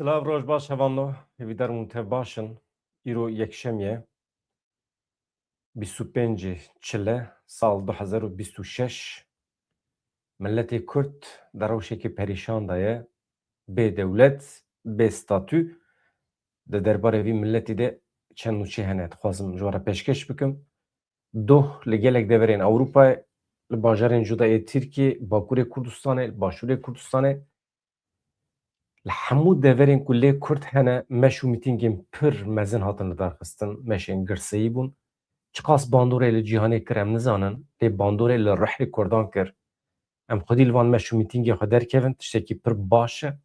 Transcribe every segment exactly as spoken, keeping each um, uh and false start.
Silav, roj baş hevalno. Hêvîdar im tev baş in. Îro yekşem ye. Bîst û pêncê çile sal du hezar û bîst û şeş. Miletê Kurd di rewşekî perîşan de ye. Bê dewlet, bê statû. Di derbarê vî miletî de çend nûçe hene, dixwazim ji we re pêşkêş bikim. Doh li gelek deverên Ewropayê, li bajarên cuda yê Tirkiyê, Bakurê Kurdistanê, li Başûrê Kurdistanê, li hemû deverên ku lê Kurd hene, meş û mîtîngên pir mezin hatin lidarxistin, meşên girseyî bûn. Çiqas bandorê li cîhanê kir, em nizanin, lê bandorê li ruhê Kurdan kir. Em xwedî li van meş û mîtîngê xwe derkevin, tiştekî pir baş e.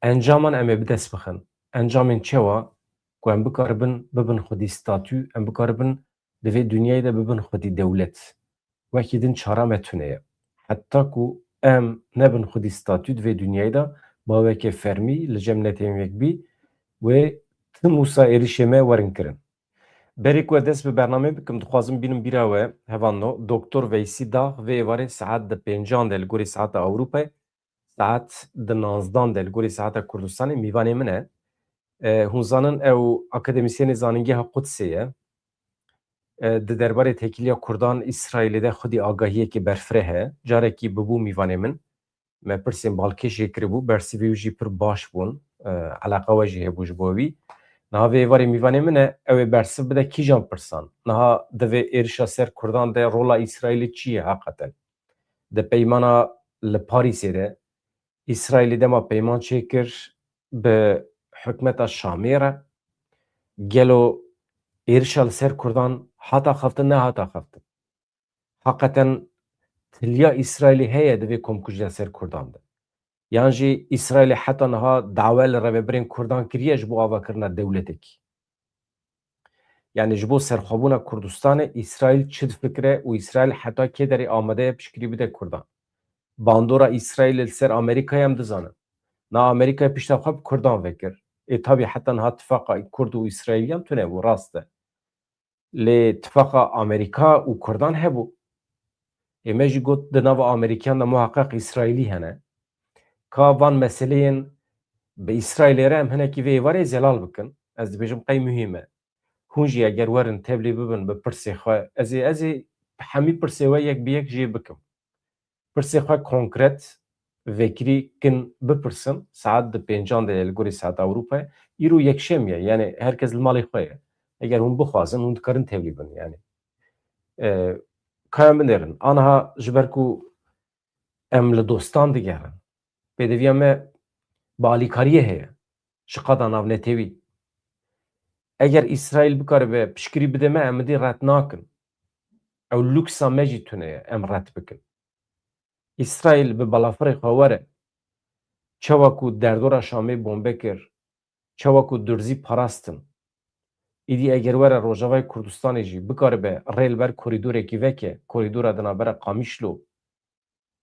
Encaman em ê bi dest bixin. Encamên çewa? Ku em bikaribin bibin xwedî statû, em bikaribin di vê dinyayê de bibin xwedî dewlet. Wekî din çara me tune ye. Heta ku em nebin xwedî statû di vê dinyayê de, baweke fermî li cem netewên yekbî wê tim wisa êrişê me werin kirin. Berî ku ez dest bi bernameyê bikim, dixwazim bînim bîra we, hevalno, Doktor Veysî Dağ vê êvarê saet di pêncan de li gorî saeta Ewropayê, saet di nanzdan de li gorî saeta Kurdistanê mîvanê min e. E, hûn zanin ew akademîsyenê Zanîngeha Qudsê ye. E, di derbarê têkiliya Kurdan Îsraîlê de xwedî agahiyekî berfireh e. Carekî bibû mîvanê min. Me pirsên balkêş jê kiribû, bersivê wî jî pir baş bûn. E, eleqa we jî hebû ji bo wî. Niha vê êvarê mîvanê min e, ew ê bersiv bide kîjan pirsan? Niha di vê êrişa ser Kurdan de rola Îsraîlê çi ye heqeten? Di peymana li Parîsê de Îsraîlê dema peyman çêkir bi hikûmeta Şamê re, gelo êrişa li ser Kurdan hata xeftin, nehata xeftin? Heqeten tiliya Îsraîlê heye di vê komkujiya ser Kurdan de? Yan jî Îsraîlê heta niha dawe li rêvebirên Kurdan kiriye ji bo avakirina dewletekî? Yanî ji bo serxwebûna Kurdistanê Îsraîl çi difikire û Îsraîl heta kê derê amade ye piştgirî bide Kurdan? Bandora Îsraîlê li ser Amerîkayê em dizanin. Na Amerîkayê pişta xwe bi Kurdan vekir. Ê tabî heta niha tifaqa Kurd û Îsraîliyan tune bû, rast e. Lê tifaqa Amerîka û Kurdan hebû. Ê me jî got di nava Amerîkiyan de muheqeq Îsraîlî hene. Ka van meseleyên bi Îsraîlê re em hinekî vê êvarê zelal bikin. Ez dibêjim qey muhîm e. Hûn jî eger werin tevlî bibin bi pirsê xwe, ez ê, ez ê hemî pirsê we yek bi yek jê bikim. Pirsê xwe konkret, vekirî kin bipirsin, saet di pêncan de ye li gorî saeta Ewropayê. Îro yekşem ye, yanî her kes li malê xwe ye. Eger hûn bixwazin, hûn dikarin tevlî bin, yanî. E, ka em binêrin. Aniha ji ber ku em li dostan digerin, pêdiviya me bi alîkariyê heye, ji qada navnetewî. Eger Îsraîl bikaribe piştgirî bide me, em midî red nakin. Ew luksa me jî tune ye, em red bikin. Îsraîl bi balafirê xwe were, çawa ku derdora Şamê bombe kir, çawa ku durzî parastin, îdî eger were Rojavayê Kurdistanê jî bikaribe rê li ber korîdorekî veke, korîdora di navbera Qamişlo,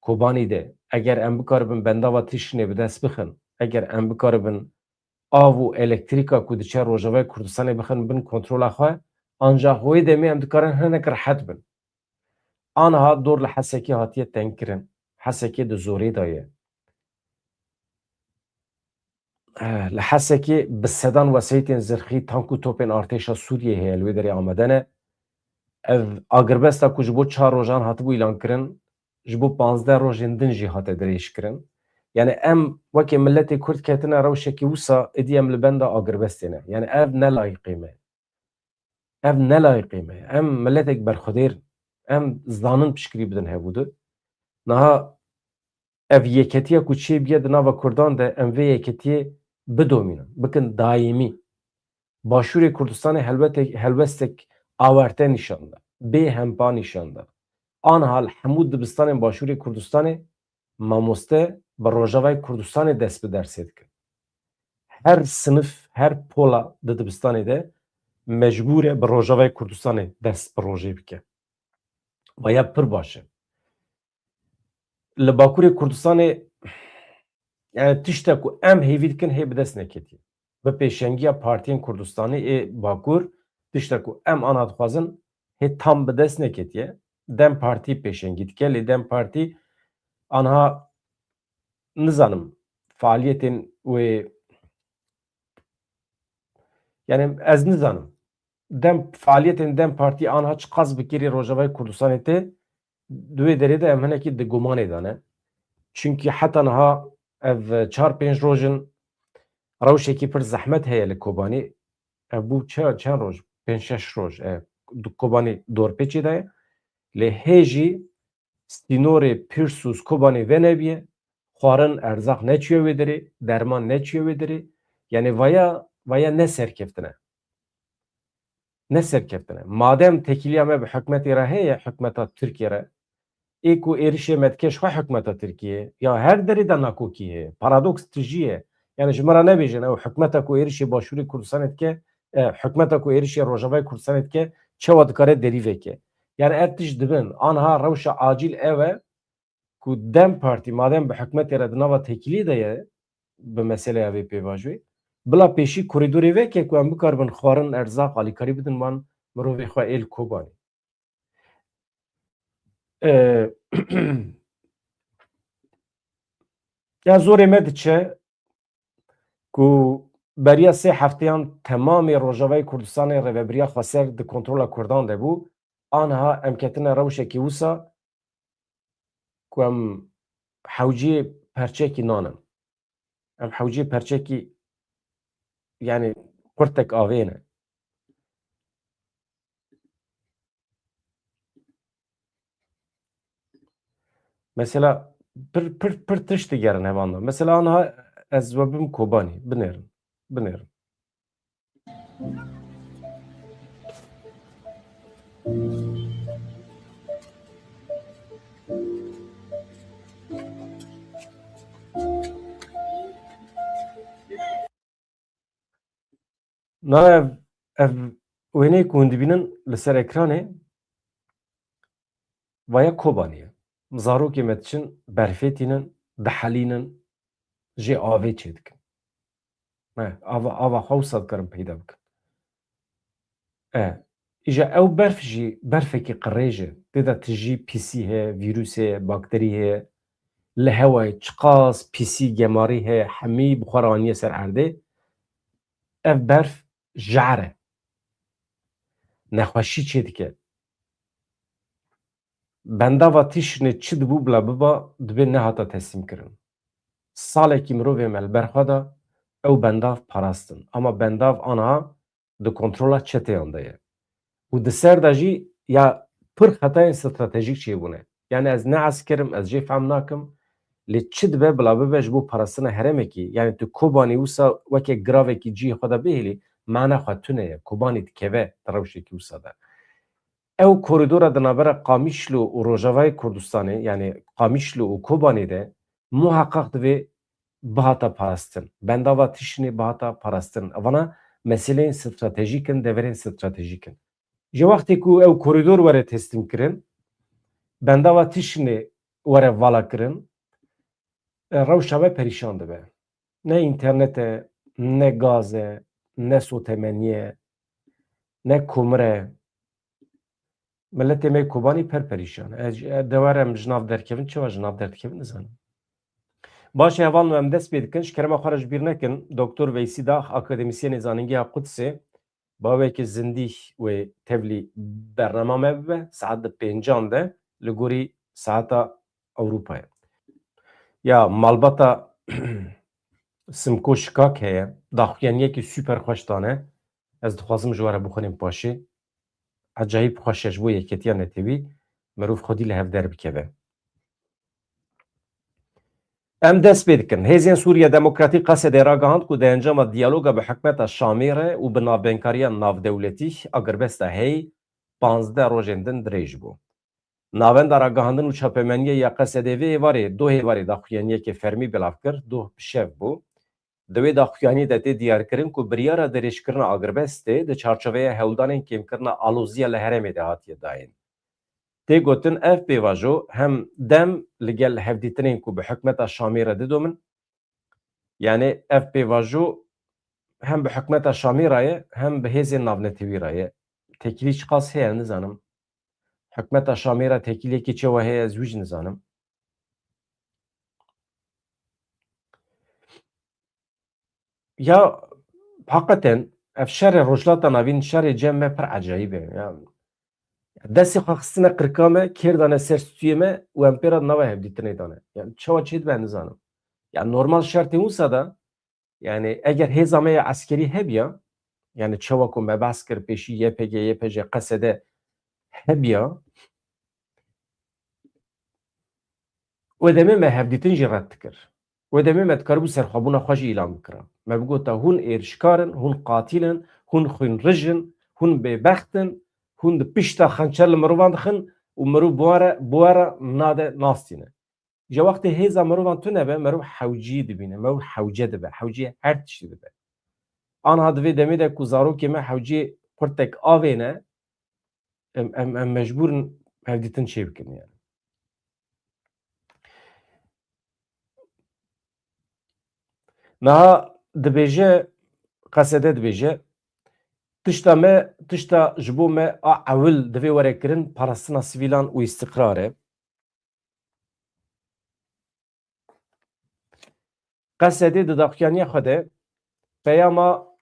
Kobanî de, eger em bikaribin bendava Tişrînê bi dest bixin, eger em bikaribin av û elektrîka ku diçe Rojavayê Kurdistanê bixin bin kontrola xwe, ancax wê demê em dikarin hinek rehet bin. Aniha dor li Hesekê hatiye tengkirin. Hesekê di zorê de ye. Eh, li Hesekê bi sedan wesayîtên zirxî, tank û topên artêşa Sûriyeyê heye, li wê derê amade ne. Ev agirbesta ku ji bo çar rojan hatibû îlankirin, ji bo panzdeh rojên din jî hate dirêjkirin. Yanî em wekî miletê Kurd ketine rewşekî wisa, êdî em li benda agirbestê ne. Yanî ev ne layiqê me. Ev ne layiqê me. Em miletek berxwedêr in. Em zanin piştgirî bidin hevûdu. Niha ev yeketiya ku çêbûye di nava Kurdan de, em vê yeketiyê bidomînin, bikin dayîmî. Başûrê Kurdistanê helwetek, helwestek awarte nîşan da, bê hempa nîşan da. Aniha li hemû dibistanên Başûrê Kurdistanê mamoste bi Rojavayê Kurdistanê dest bi dersê dikin. Her sinif, her pola di dibistanê de mecbûr e bi Rojavayê Kurdistanê dest bi rojê bike. Vaya pir baş e. Li Bakurê Kurdistanê, yani tişta ku em hêvî dikin hê bi dest neketiye. Bi pêşengiya partiyên Kurdistanê ê Bakur, tişta ku em ana dixwazin hê tam bi dest neketiye. DEM Partî pêşengî dike, lê DEM Partî anha, nizanim, faaliyetên wê Yani ez nizanim. Dem, faaliyetên dem partî anha çiqas bi kêrî Rojavayê Kurdistanê tê, di wê derê de em hinekî di gumanê de ne. Çimkî heta niha ev çar pênc roj in rewşekî pir zehmet heye li Kobanî. Ev bû çe-, çend roj? Pênc şeş roj. E, di Kobanî dorpêçê de ye. Lê hê jî sînorê Pîrsûs Kobanê venebiye, xwarin, erzaq neçiye wê derê, derman neçiye wê derê. Yani vaya, vaya ne serkeftine. Ne serkeftine. Madem tekiliya me bi hikûmetê re heye, hikûmeta Tirkiyê re, ê ku êrişê me dike ji xwe hikûmeta Tirkiyê, ya her derê de nakokî heye. Paradoks tijî ye. Yani ji me re nebêjin, ew hikûmeta ku êrişê Başûrê Kurdistanê dike, e, hikûmeta ku êrişê Rojavayê Kurdistanê dike, çawa dikare derî veke. Yani ev tişt dibin. Anha rewşa acîl ew e ku dem partî, madem bi hikûmetê re di nava tekilî de ye, bi meseleya vê pêvajoyê, bila pêşî korîdorê veke ku em bikaribin xwarin, erzaq, alîkarî bidin wan mirovê xwe ê li Kobanê. E, ya zorê me diçe ku beriya sê hefteyan temamê Rojavayê Kurdistanê rêvebiriya xweser di kontrola Kurdan de bû. Anha em ketine rewşekî wisa ku em hewciyê perçekî nan in. Em hewciyê perçekî, yani qurtek avê ne. Mesela pir, pir, pir tişt digerin hevandan. Mesela anha ez we bim Kobanî, binêrin, binêrin. Na ev, ev wêneyê ku hûn dibînin li ser ekranê, vaya Kobanê ye. Zarokê me diçin, berfê tînin, dihelînin, jê avê çêdikin. E, ava, ava xwe wisa dikarin peyda bikin. E, îja ew berf jî berfekî qirêj e. Tê de tijî pîsî heye, vîrusê heye, bakterî heye. Li hewayê çiqas pîsî, gemarî heye, hemî bi xwe re aniye ser erdê. Ev berf jar e. Nexweşî çêdike. Bendava Tişrînê çi dibû bila biba, dibê nehata teslîmkirin. Salekî mirovê me li ber xwe da ew bendav parastin. Ama bendav aniha di kontrola çeteyan de ye. Û di ser de jî ya pir xetayên stratejîk çêbûne. Yani ez ne esker im, ez jê fehm nakim. Lê çi dibe bila bibe ji bo parastina herêmekî? Yani tu Kobanî wisa weke giravekî cihê xwe de bihêlî, mana xwe tune ye. Kobanî dikeve di rewşekî wisa de. Ew korîdora di navbera Qamişlo û Rojavayê Kurdistanê, yani Qamişlo û Kobanê de muheqeq divê bihata parastin. Bendava Tişrînê bihata parastin. Evana meseleyên stratejîk in, deverên stratejîk in. Ji wextê ku ew korîdor were teslîm kirin, bendava Tişrînê were vala kirin, e, rewşa me perîşan dibe. Ne înternet e, ne gaz e, ne sotemenî ye, ne komir e. Miletê me Kobanî per perîşan e. Ez, e, dewer em ji nav derkevin, çawa ji nav derdikevin nizanim. Baş e, hevalno, em dest pê dikin. Ji kerema xwe re ji bîr nekin. Doktor Veysî Dax, akademîsyenê Zanîngeha Qudsê, bi aweke zindî wê tevlî bernama me bibe. Saet di pêncan de li gorî saeta Ewropayê. Ya malbata Simko Şikak heye, daxuyaniyekî super xweş dane. Ez dixwazim ji we re bixwînim paşê. Ecayîb xweş e ji bo yeketiya netewî, mirov xwedî li hev derbikeve. Em dest pê dikin. Hêzên Sûriya Demokratîk, Qesedê, ragihand ku di encama diyaloga bi hikûmeta Şamê re û bi navbenkariya navdewletî agirbesta hey panzdeh rojên din dirêj bû. Navenda Ragihandin û Çapemeniya ya Qesedê vê êvarê, doh êvarê daxuyaniyeke fermî belav kir, doh bi şev bû. Di wê daxuyaniyê de tê diyarkirin ku biryara dirêjkirina agirbestê di çarçoveya hewldanên kêmkirina aloziya li herêmê de hatiye dayîn. Tê gotin ev pêvajo hem dem li gel hevdîtinên ku bi hikûmeta Şamê re didomin, yani ev pêvajo hem bi hikûmeta Şamê re ye, hem bi hêzên navnetewî re ye. Têkilî çiqas heye, nizanim. Hikûmeta Şamê re têkiliyekî çawa heye, ez wî jî nizanim. Ya heqeten ev şerê Rojhilata Navîn, şerê cem me pir ecayîb e. Ya, destê xwe xistine qirka me, kêr dane ser stûyê me û em pê re nava hevdîtinê dane. Yani çawa çê dibe nizanim. Yani normal şertê wisa de, yani eger hêza me ya eskerî hebiya, yani çawa ku me behs kir pêşî Y P G, Y P J, Q S D hebiya, wê demê me hevdîtin jî red dikir. Wê demê me dikaribû serxwebûna xwe jî îlan bikira. Me bigota, hûn êrişkar in, hûn qatîl in, hûn xwînrij in, hûn bêbext in, hûn di pişta xençer li mirovan dixin û mirov bi we re, bi we re nade nastîne. Ji wextê hêza mirovan tune be, mirov hewcî dibîne, mirov hewce dibe, hewcî her tiştî dibe. Anha di vê demê de ku zarokê me hewcî qurtek avê ne, em, em, em mecbûr in hevdîtin çêbikin yani. Niha dibêje, Q S D dibêje, tişta me, tişta ji bo me a ewil divê were kirin, parastina sivîlan û îstiqrar e. Q S D di daxuyaniya xwe de peyama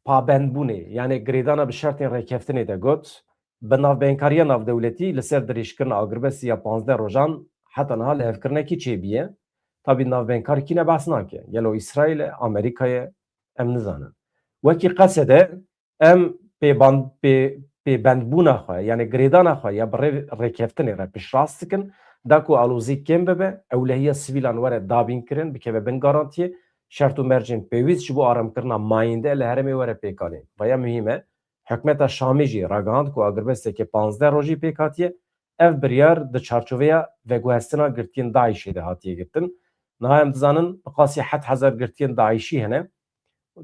pabendbûnê, yani girêdana bi şertên rêkeftinê de got, bi navbenkariya navdewletî li ser dirêjkirina agirbestî ya panzdeh rojan heta niha lihevkirinekî çêbûye. Tabî navbenkar kî ne behs nake. Gelo Îsraîl e, Amerîka ye, em nizanin. Wekî Q S D, em pêban-, pê-, pêbendbûna xwe, yani girêdana xwe ya bi rê-, rêkeftinê re piştrast dikin, da ku alozî kêm bibe, ewlehiya sivîlan were dabînkirin, bikeve bin garantiyê, şert û mercên pêwîst ji bo aramkirina mayînde li herêmê were pêkanîn. Vaya muhîm e, hikûmeta Şamê jî ragihand ku agirbesteke panzdeh rojî pêk hatiye. Ev biryar di çarçoveya veguhestina girtiyên DAIŞê de hatiye girtin. Niha em dizanin bi qasî heft hezar girtiyên DAIŞî hene.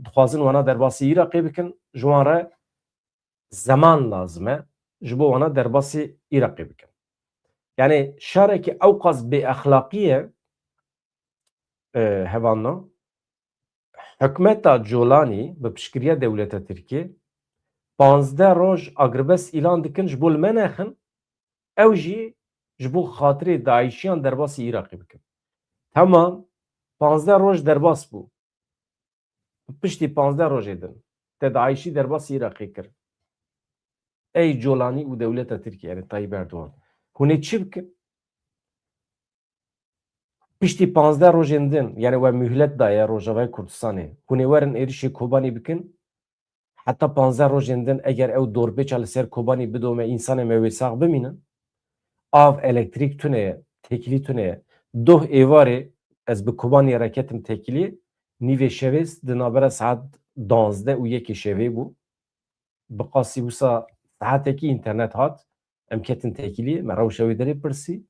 Dixwazin wana derbasî Iraqê bikin, ji wan re zeman lazim e ji bo wana derbasî Iraqê bikin. Yani şarekî ewqas bêexlaqî ye, e, hevalno, hikûmeta Colanî bi piştgiriya dewleta Tirkiyê panzdeh roj agirbest îlan dikin ji bo li me nexin, ew jî ji bo xatirê DAIŞiyan derbasî Iraqê bikin. Tamam, panzdeh roj derbas bû. Piştî panzdeh rojê din te DAIŞî derbasî Iraqê kir. Ey Colanî û dewleta Tirkiyê, yani Tayyip Erdogan, hûn ê çi bikin? Piştî panzdeh rojên din, yani we muhlet daye Rojavayê Kurdistanê, hûn ê werin êrişê Kobanî bikin? Heta panzdeh rojên din eger ew dorpêça li ser Kobanî bidome, însanê me wê sax bimînin? Av, elektrîk tune ye, têkilî tune ye. Doh êvarê ez bi Kobaniyê re ketim têkiliyê, nîvê şevê di navbera saet duwazdeh û yekê şevê bû. Bi qasî wisa saetekî înternet hat, em ketin têkiliyê, me rewşa wê derê pirsî.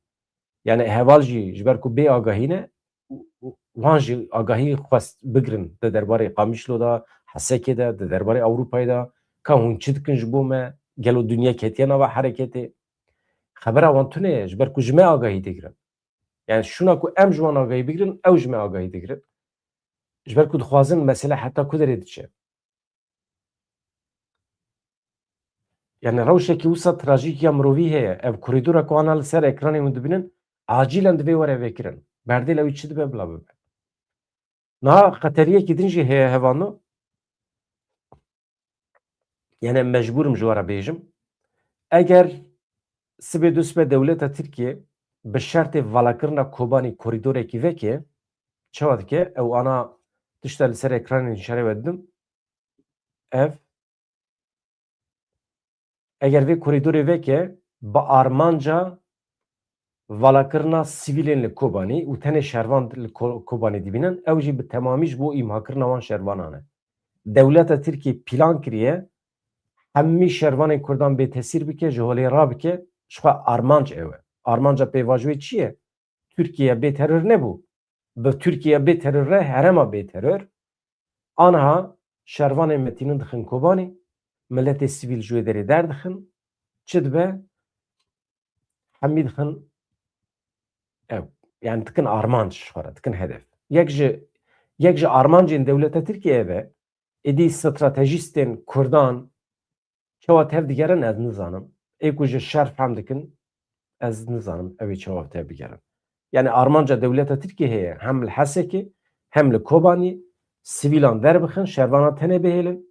Yani heval jî ji ber ku bê agahî ne, û, û wan jî agahî xwest bigirin di derbarê Qamişlo de, Hesekê de, di derbarê Ewropayê de, ka hûn çi dikin ji bo me, gelo dinya ketiye nava hereketê? Xebera wan tune ye, ji ber ku ji me agahî digirin. Yani şûna ku em ji wan agahî bigirin, ew ji me agahî digirin. Ji ber ku dixwazin mesele heta ku derê diçe. Yani rewşekî wisa trajîk ya mirovî heye. Ev korîdora ku ana li ser ekranê hûn dibînin, acilen divê were vekirin. Berdêla wî çi dibe bila bibe. Niha xeteriyekî din jî heye hevalno. Yani mecbûr im ji we re bêjim. Eger sibê du sibe dewleta Tirkiye bi şertê valakirina Kobanî korîdorekî veke, çawa dike? Ew ana tişta li ser ekranê nîşanê we didim. Ev, eger vê korîdorê veke, bi armanca valakirina sivîlên li Kobanî û tenê şervan li Ko-, Kobanî dibînin, ew jî bi temamî ji bo îmhakirina wan şervanan e. Dewleta Tirkiyê plan kiriye, hemî şervanên Kurdan bêtesîr bike, ji holê rabike, ji xwe armanc ew e. Armanca pêvajoyê çi ye? Tirkiye bê teror nebû. Bi Tirkiye bê teror re herêma bê teror. Aniha şervanên me tînin dixin Kobanî, miletê sivîl ji wê derê derdixin. Çi dibe? Hemî dixin ew. Yani dikin armanc ji xwe re, dikin hedef. Yek ji, yek ji armancên dewleta Tirkiyeyê ve, êdî stratejîstên Kurdan çawa tev digerin ez nizanim. Ê ku ji şer fehm dikin, ez nizanim ew ê çawa tev bigerin. Yani armanca dewleta Tirkiyê heye, hem li Hesekê, hem li Kobanî sivîlan derbixin, şervana tenê bihêlin.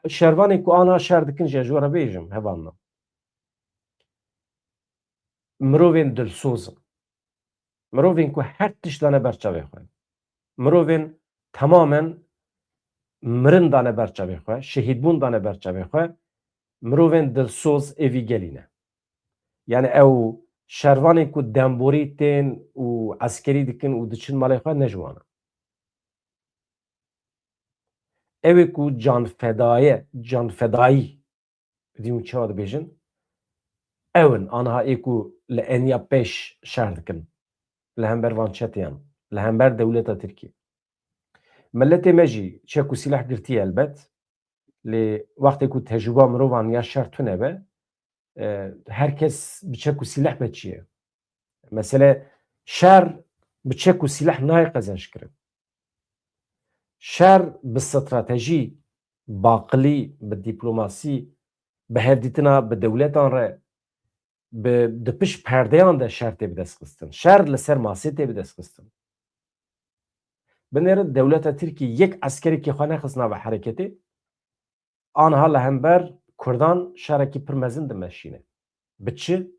Şervanê ku ana şer dikin jî, ez ji we re bêjim, hevalno. Mirovên dilsoz in. Mirovên ku her tişt dane ber çavê xwe. Mirovên temamen mirin dane ber çavê xwe, şehîdbûn dane ber çavê xwe. Mirovên dilsoz êvî gelî ne. Yani ew şervanên ku demborî tên û eskerî dikin û diçin malê xwe ne ji wan e. Ew ê ku canfedaye, canfedayî, dî hûn çawa dibêjin? Ew in, aniha ê ku li eniya pêş şer dikin. Li hember van çeteyan, li hember dewleta Tirkiyê. Miletê me jî çek û sîleh girtiye elbet. Lê wextê ku tecrûba mirovan ya şer tune be, e, her kes bi çek û sîleh be çi ye? Mesele şer bi çek û sîleh nayê qezenc kirin. Şer bi stratejî, baqilî, bi dîplomasî, bi hevdîtina bi dewletan re, bi, di pişt perdeyan de şer tê bidestxistin. Şer li ser masê tê bidestxistin. Binêrin dewleta Tirkî yek eskerekî xwe nexist nava hereketê. Anha li hember Kurdan şerekî pir mezin dimeşîne. Bi çi?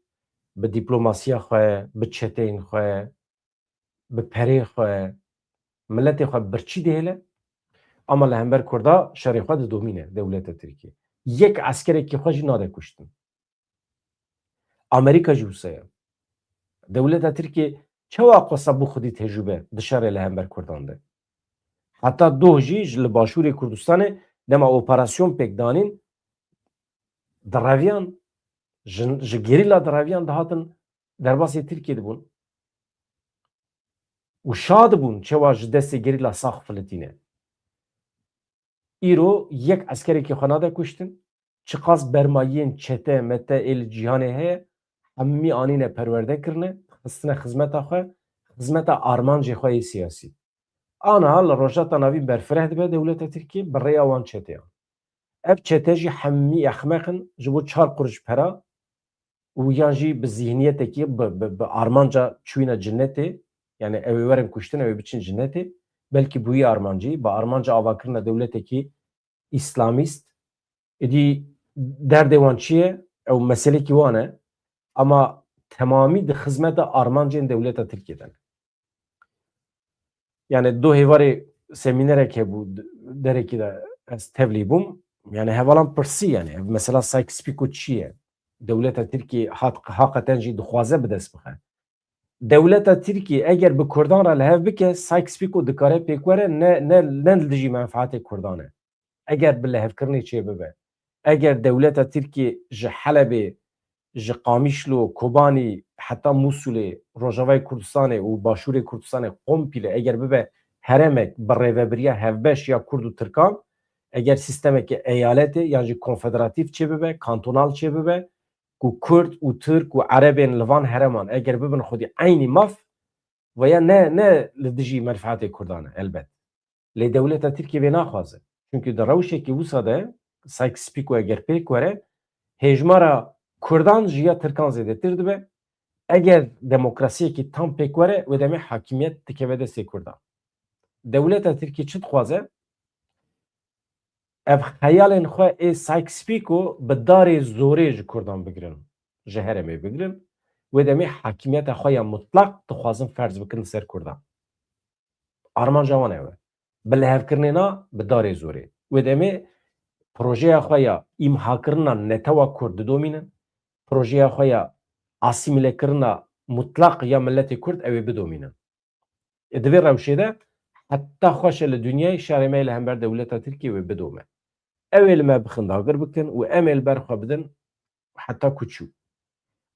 Bi dîplomasiya xwe, bi çeteyên xwe, bi perê xwe, miletê xwe birçî dihêle. Ama li hember Kurda şerê xwe didomîne dewleta Tirkiyê. Yek eskerekî xwe jî nade kuştin. Amerîka jî wisa ye. Dewleta Tirkiyê çawa xwesa bo xwedî tecrûbe di şerê li hember Kurdan de? Heta doh jî ji li Başûrê Kurdistanê dema operasyon pêk danîn direviyan, ji, ji gerîla direviyan dihatin derbasê Tirkiyê dibûn. Û şa dibûn çawa ji destê gerîla sax filitîne. Îro yek eskerekî xwe nade kuştin. Çiqas bermayiyên çete, mete ê li cîhanê heye, hemî anîne perwerde kirine, xistine xizmeta xwe, xizmeta armancê xwe yê siyasî. Aniha li Rojhilata Navîn berfireh dibe dewleta Tirkiyê bi rêya wan çeteyan. Ev çete jî hemî exmeq in ji bo çar quruş pera û yan jî bi zîhniyetekî, bi, bi, bi armanca çûyîna cinetê, yani ew ê werin kuştin, ew ê biçin cinetê, belkî bi wî armancî, bi armanca avakirina dewletekî îslamîst. Êdî derdê wan çi ye? Ew meselekî wan e. Ama temamî di xizmeta armancên dewleta Tirkiyê de ne. Yani do hêvarê semînerek hebû, d-, derekî de ez tevlî bûm. Yani hevalan pirsî yani, ev mesela Sykes-Picot çi ye? Dewleta Tirkiyê hat, haqeten jî dixwaze bi dest bixe. Dewleta Tirkiyê eger bi Kurdan re li hev bike, Sykes-Picot dikare pêk were, ne, ne, ne li dijî menfaetê Kurdan e. Eger bi lihevkirinê çê bibe, eger dewleta Tirkiyê ji Helebê, ji Qamişlo, Kobanî, heta Mûsulê, Rojavayê Kurdistanê û Başûrê Kurdistanê komple eger bibe heremek bi rêvebiriya hevbeş ya Kurd û Tirkan, eger sîstemeke eyaletê yan jî konfederatîf çê bibe, kantonal çê bibe, ku Kurd û Tirk û Erebên li van hereman eger bibin xwedî eynî maf, veya ne, ne li dijî menfaetê Kurdan e, elbet. Lê dewleta Tirkiyê vê naxwaze. Çunkî di rewşekî wisa de Sykes-Picot eger pêk were, hêjmara Kurdan ji ya Tirkan zêdetir dibe. Eger demokrasiyekî tam pêk were, wê demê hakimiyet dikeve destê Kurdan. Dewleta Tirkiyê çi dixwaze? Ev xeyalên xwe ê Sykes-Picot bi darê zorê ji Kurdan bigirin, ji herêmê bigirin, wê demê hakimiyeta xwe ya mutlaq dixwazin ferz bikin li ser Kurdan. Armanca wan ew e. Bi lihevkirinê na, bi darê zorê. Wê demê projeya xwe ya îmhakirina netewa Kurd didomînin, projeya xwe ya asîmîlekirina mutlaq ya miletê Kurd ew ê bidomînin. Ê, di vê rewşê de heta xweş e li dinyayê şerê me yê li hember dewleta Tirkiyê wê bidome. Ew ê li me bixin dagir bikin û em ê li ber xwe bidin heta ku çû.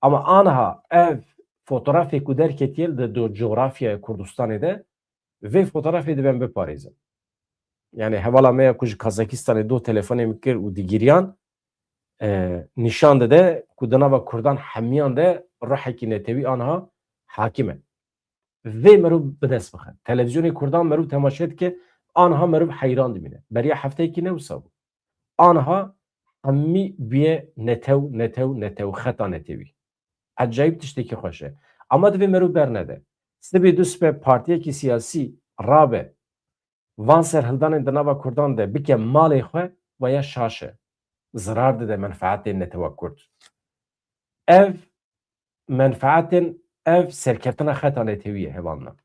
Ama aniha ev fotografê ku derketiye li do cografyaya Kurdistanê de, vê fotografê divên biparêzin. Yani hevala me ya ku ji Kazakistanê do telefonê min kir û digiriyan, e, nîşan dide ku di nava Kurdan hemiyan de ruhekî netewî aniha hakim e. Vê meriv bi dest bixe. Televîzyonê Kurdan meriv temaşe dike, aniha meriv heyran dimîne. Beriya hefteyekî ne wisa bû. Aniha hemî bûye netew, netew, netew, xeta netewî. Ecayîb tiştekî xweş e. Ama divê meriv bernede. Sibê du sibe partiyekî siyasî rabe, van serhildanên di nava Kurdan de bike malê xwe, ve ya şaş e. Zirar dide menfaetên netewa Kurd. Ev menfaetên, ev serkeftina xeta netewî ye, hevalna.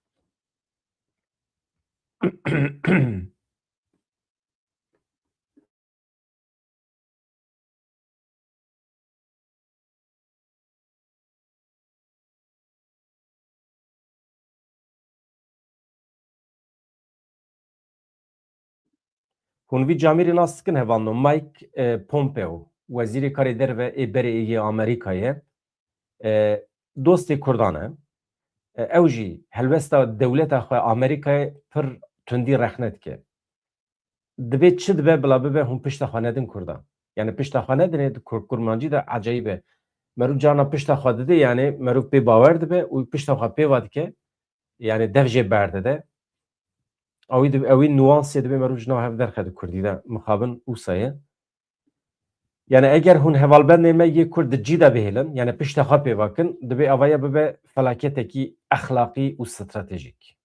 Hûn vî camîrî nas dikin hevalno, Mike, e, Pompeo, wezîrê karê derve ê berê ê yê Amerîkayê, e, dostê Kurdan e. E, ew jî helwesta dewleta xwe Amerîkayê pir tundî rexne dike. Dibê çi dibe bila bibe hûn pişta xwe nedin Kurdan. Yani pişta xwe nedinê di Kur-, Kurmancî de ecayîb e. Merû carna pişta xwe didê, yani merû pê bawer dibe û pişta xwe pê ve dike. Yani dev jê berdide. Ewî dib-, ewî nuansê dibê merû ji nav hev derxe di Kurdî de. Mixabin wisa ye. Yani eger hûn hevalbendê me yê Kurd di cî de bihêlin, yani pişta xwe pê ve kin, dibê avaya bibe felaketekî exlaqî û stratejîk.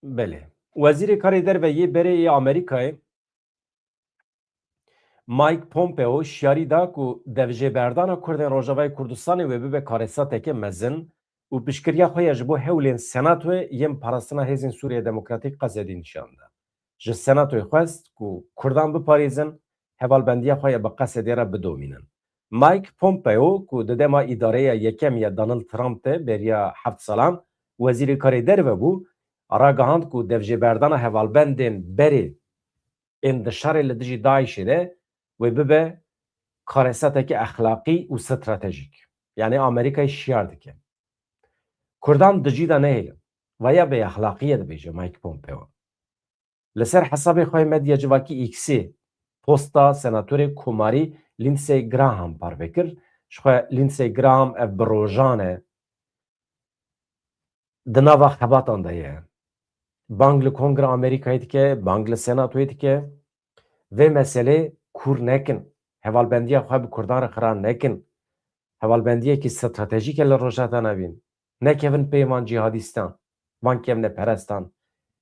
Belê. Wezîrê Karê Derve yê berê yê Amerîkayê, Mike Pompeo, şiyarî da ku devjêberdana Kurdên Rojavayê Kurdistanê wê bibe karesateke mezin û piştgiriya xwe ya ji bo hewlên Senatoyê yên parastina Hêzên Sûriya Demokratîk, Qesedî, nîşan da. Ji Senatoyê xwest ku Kurdan biparêzin, hevalbendiya xwe ya bi Qesedê re bidomînin. Mike Pompeo, ku di dema îdareya yekem ya Donald Trump de beriya heft salan Wezîrê Karê Derve bû, ragihand ku devjêberdana hevalbendên berê ên di şerê li dijî DAIŞê de wê bibe kareseteke exlaqî û stratejîk. Yani Amerîkayê şiyar dike. Kurdan di cî de nehêlin. Veya bêexlaqî ye, dibêje Mike Pompeo. Li ser hesabê xwe yê medya civakî X-ê posta senatorê komarî Lindsey Graham parve kir. Jixwe Lindsey Graham ev bi rojan e di nava xebatan de ye. Bang li Kongra Amerîkayê dike, bang li Senatoyê dike. Vê meselê kûr nekin. Hevalbendiya xwe bi Kurdan re xira nekin. Hevalbendiyekî stratejîk e li Rojhilata Navîn. Nekevin pey van cîhadîstan, van kevneperestan.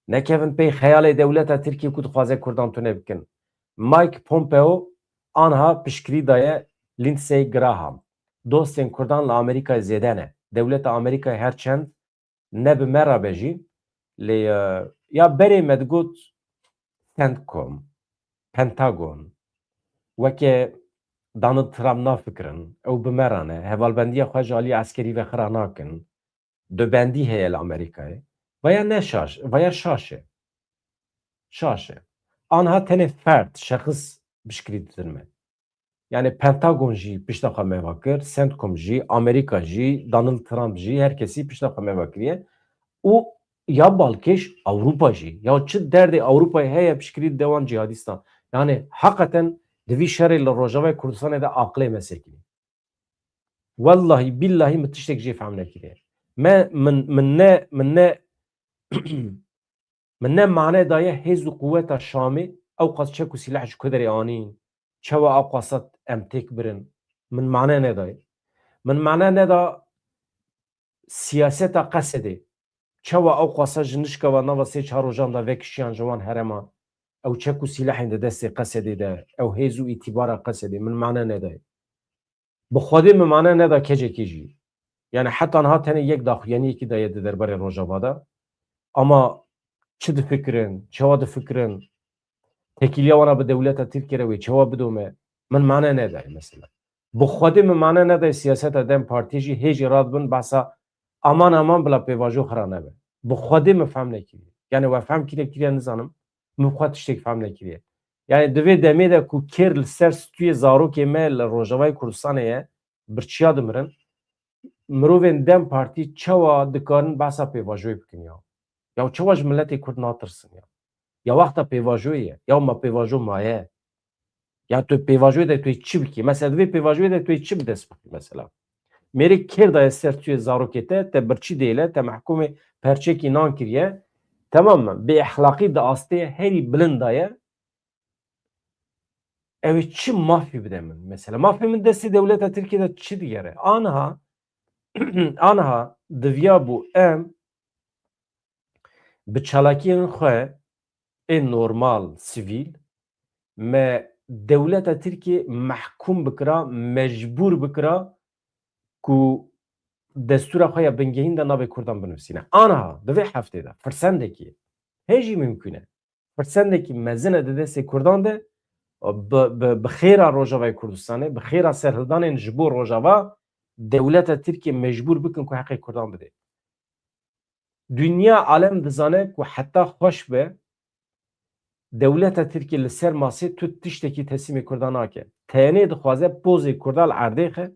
Nekevin pey xeyalê dewleta Tirkiyê ku dixwaze Kurdan tune bikin. Mike Pompeo anha piştgirî daye Lindsey Graham. Dostên Kurdan li Amerîkayê zêde ne. Dewleta Amerîkayê her çend ne bi me re be jî, lê, e, ya berê me digot CENTCOM, Pentagon, weke Donald Trump nafikirin, ew bi me re ne, hevalbendiya xwe ji alî eskerî ve xira nakin, dubendî heye li Amerîkayê. Veya ne şaş, veya şaş e. Şaş e. Anha tenê ferd, şexis piştgirî didin me. Yani Pentagon jî pişta xwe me ve kir, CENTCOM jî, Amerîka jî, Donald Trump jî, her kesî pişta xwe me ve kiriye. Û ya balkêş Ewropa jî. Ya çi derdê Ewropayê heye piştgirî dide wan cîhadîstan? Yani heqeten di vî şerê li Rojavayê Kurdistanê de aqilê me sekinî. Wellahî billahî min tiştek jê fehm nekiriye. Me, min, min ne, min ne Min ne mane daye hêz û quweta Şamê, ewqas çek û sîleh ji ku derê anîn, çawa ewqasa em têk birin, min mane nedaye. Min mane neda siyaseta Qesedê, çawa ewqasa ji nişka ve nava sê çar rojan de vekişiyan ji wan herema, ew çek û sîlehên di destê Qesedê de, ew hêz û îtîbara Qesedê, min mane nedaye. Bi Xwedê min mane neda kecekî jî. Yani heta niha tenê yek daxuyaniyekî daye di derbarê Rojava de. Ama çi difikirin, çawa difikirin, tekîliya wana bi dewleta Tirkiyê re wê çawa bidome, min mane nedaye mesela. Bi Xwedê min mane nedaye siyaseta DEM Partiyê jî hê jî radibin behsa aman aman bila pêvajo xira nebe. Bi Xwedê min fehm nekiriye. Yani we fehm kiriye kiriye nizanim. Min xwe tiştek fehm nekiriye. Yani di vê demê de ku kêr li ser stûyê zarokê me li Rojavayê Kurdistanê ye, birçiya dimirin, mirovên DEM Partî çawa dikarin behsa pêvajoyê bikin ya? Ya çawa ji miletê Kurd natirsin ya? Ya wexta pêvajoyê ye. Ya ma pêvajo maye. Ya tu pêvajoyê de tu yê çi bikî? Mesela di vê pêvajoyê de tu yê çi bi dest bixî mesela? Mêrik kêr daye ser stûyê zarokê te, te birçî dêle, te mehkûmê perçekî nan kiriye. Temam me. Bêexlaqî di astê herî bilind daye. Ew ê çi mafî bide min? Mesela mafê min destê dewleta Tirkiyê de çi digere? Aniha, aniha diviya bû em bi çalakiyên xwe ê normal, sivîl, me dewleta Tirkiyê mehkûm bikira, mecbûr bikira ku destûra xwe ya bingehîn de navê Kurdan binivîsîne. Aniha, di vê heftê de, firsendekî hê jî mimkûn e. Firsendekî mezin e di destê Kurdan de, bi, bi, bi xêra Rojavayê Kurdistanê, bi xêra serhildanên ji bo Rojava, dewleta Tirkiyê mecbûr bikin ku heqê Kurdan bide. Dinya alem dizane ku heta xweş be, dewleta Tirkiyê li ser masê tu tiştekî teslîmê Kurdan nake. Tenê dixwaze pozê Kurda li erdê xe,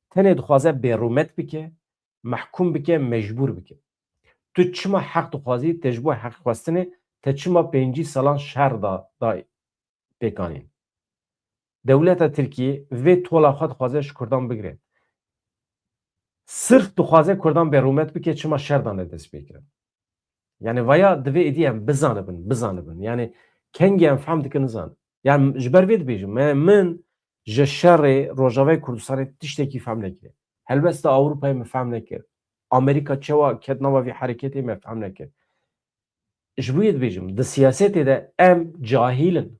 tenê dixwaze bêrûmet bike, mehkûm bike, mecbûr bike. Tu çima heq dixwazî, te ji bo heq xwestinê, te çima pêncî salan şer da, da pêkanîn? Dewleta Tirkiyê vê tola xwe dixwaze ji Kurdan bigire. Sirf dixwaze Kurdan bêrûmet bike, çima şer dane dest pê kirin? Yani vaya divê êdî em bizanibin, bizanibin. Yani kengî em fehm dikin nizan. Yani ji ber vê dibêjim, me, min ji şerê Rojavayê Kurdistanê tiştekî fehm nekiriye. Helbesta Ewropayê me fehm nekir. Amerîka çawa ket nava vî hereketê me fehm nekir. Ji bo yê dibêjim, di siyasetê de em cahîl in.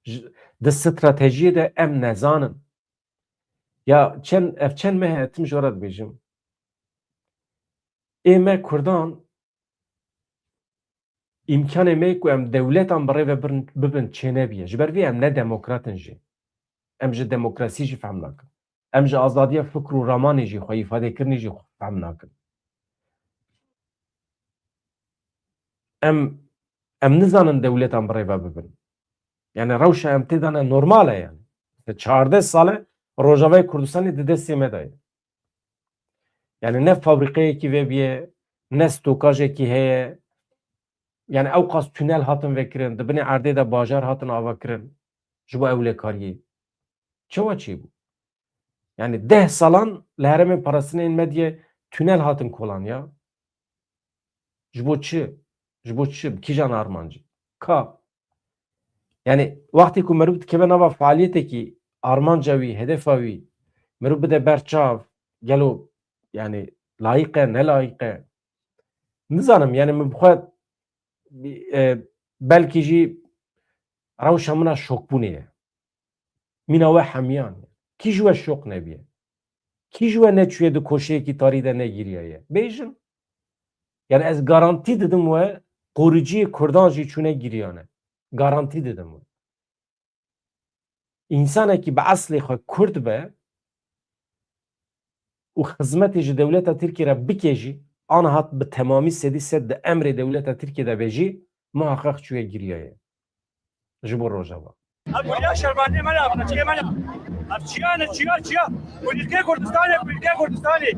Ji, di stratejiyê de em nezan in. Ya çend, ev çend meh e, tim ji we re dibêjim. Ê me Kurdan îmkanê me ku em dewletan bi rê ve birin, bibin çênebiye. Ji ber vê em ne demokrat in jî. Em ji demokrasî jî fehm nakin. Em ji azadiya fikr û ramanê jî, xwe îfadekirinê jî xwe fehm nakin. Em, em nizanin dewletan bi rê ve bibin. Yani rewşa em tê de ne normal e yani. Çardeh sal e Rojavayê Kurdistanê di destê me de ye. Yani ne fabrîqeyekî vebîye, ne stokajekî heye. Yani ewqas tunel hatin vekirin, di binê erdê de bajar hatin avakirin ji bo ewlekariyê. Çawa çêbû? Yani deh salan li herêmên parastinên medyê tunel hatin kolan ya. Ji bo çi? Ji bo çi? Bi kîjan armancî? Ka. Yani wextê ku meriv dikeve nava fealiyetekî, armanca wî, hedefa wî, meriv bide ber çav, gelo yani layîq e, nelayîq e? Nizanim, yani min bi xwe, e, belkî jî rewşa min a şokbûnê ye. Mîna we hemiyan ye. Kî ji we şok nebiye? Kî ji we neçûye di koşeyekî tarî de negiriyaye? Bêjin. Yani ez garantî didim we, qoriciyê Kurdan jî çûne giriyane. Garantî didim we. Însanekî bi eslê xwe Kurd be û xizmetê ji dewleta Tirkiyê re bike jî, aniha bi temamî sedî sed di emrê dewleta Tirkiyê de be jî, muheqeq çûye giriyaye ji bo Rojava. Ev gulîya şervanê me ne, ev qeçkê me ne. Ev çiya ne, çiya, çiya. Kulîlkê Kurdistanê, kulîlkê Kurdistanê.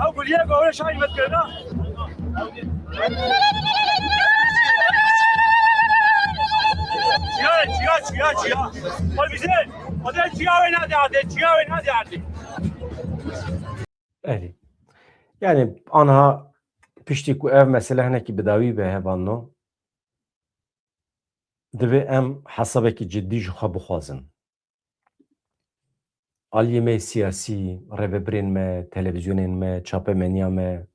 Ew gulîya gavre şahî me dikirina. Çiya, çiya, çiya, çiya. Xwe bize, xwe çiya wê nade erdê, çiya wê nade erdê. Erê. Yani anha piştî ku ev mesele hinekî bi dawî be hevalno, divê em hesabekî cidî ji xwe bixwazin. Aliyê me siyasî, rêvebirên me, televîzyonên me, çapemeniya me,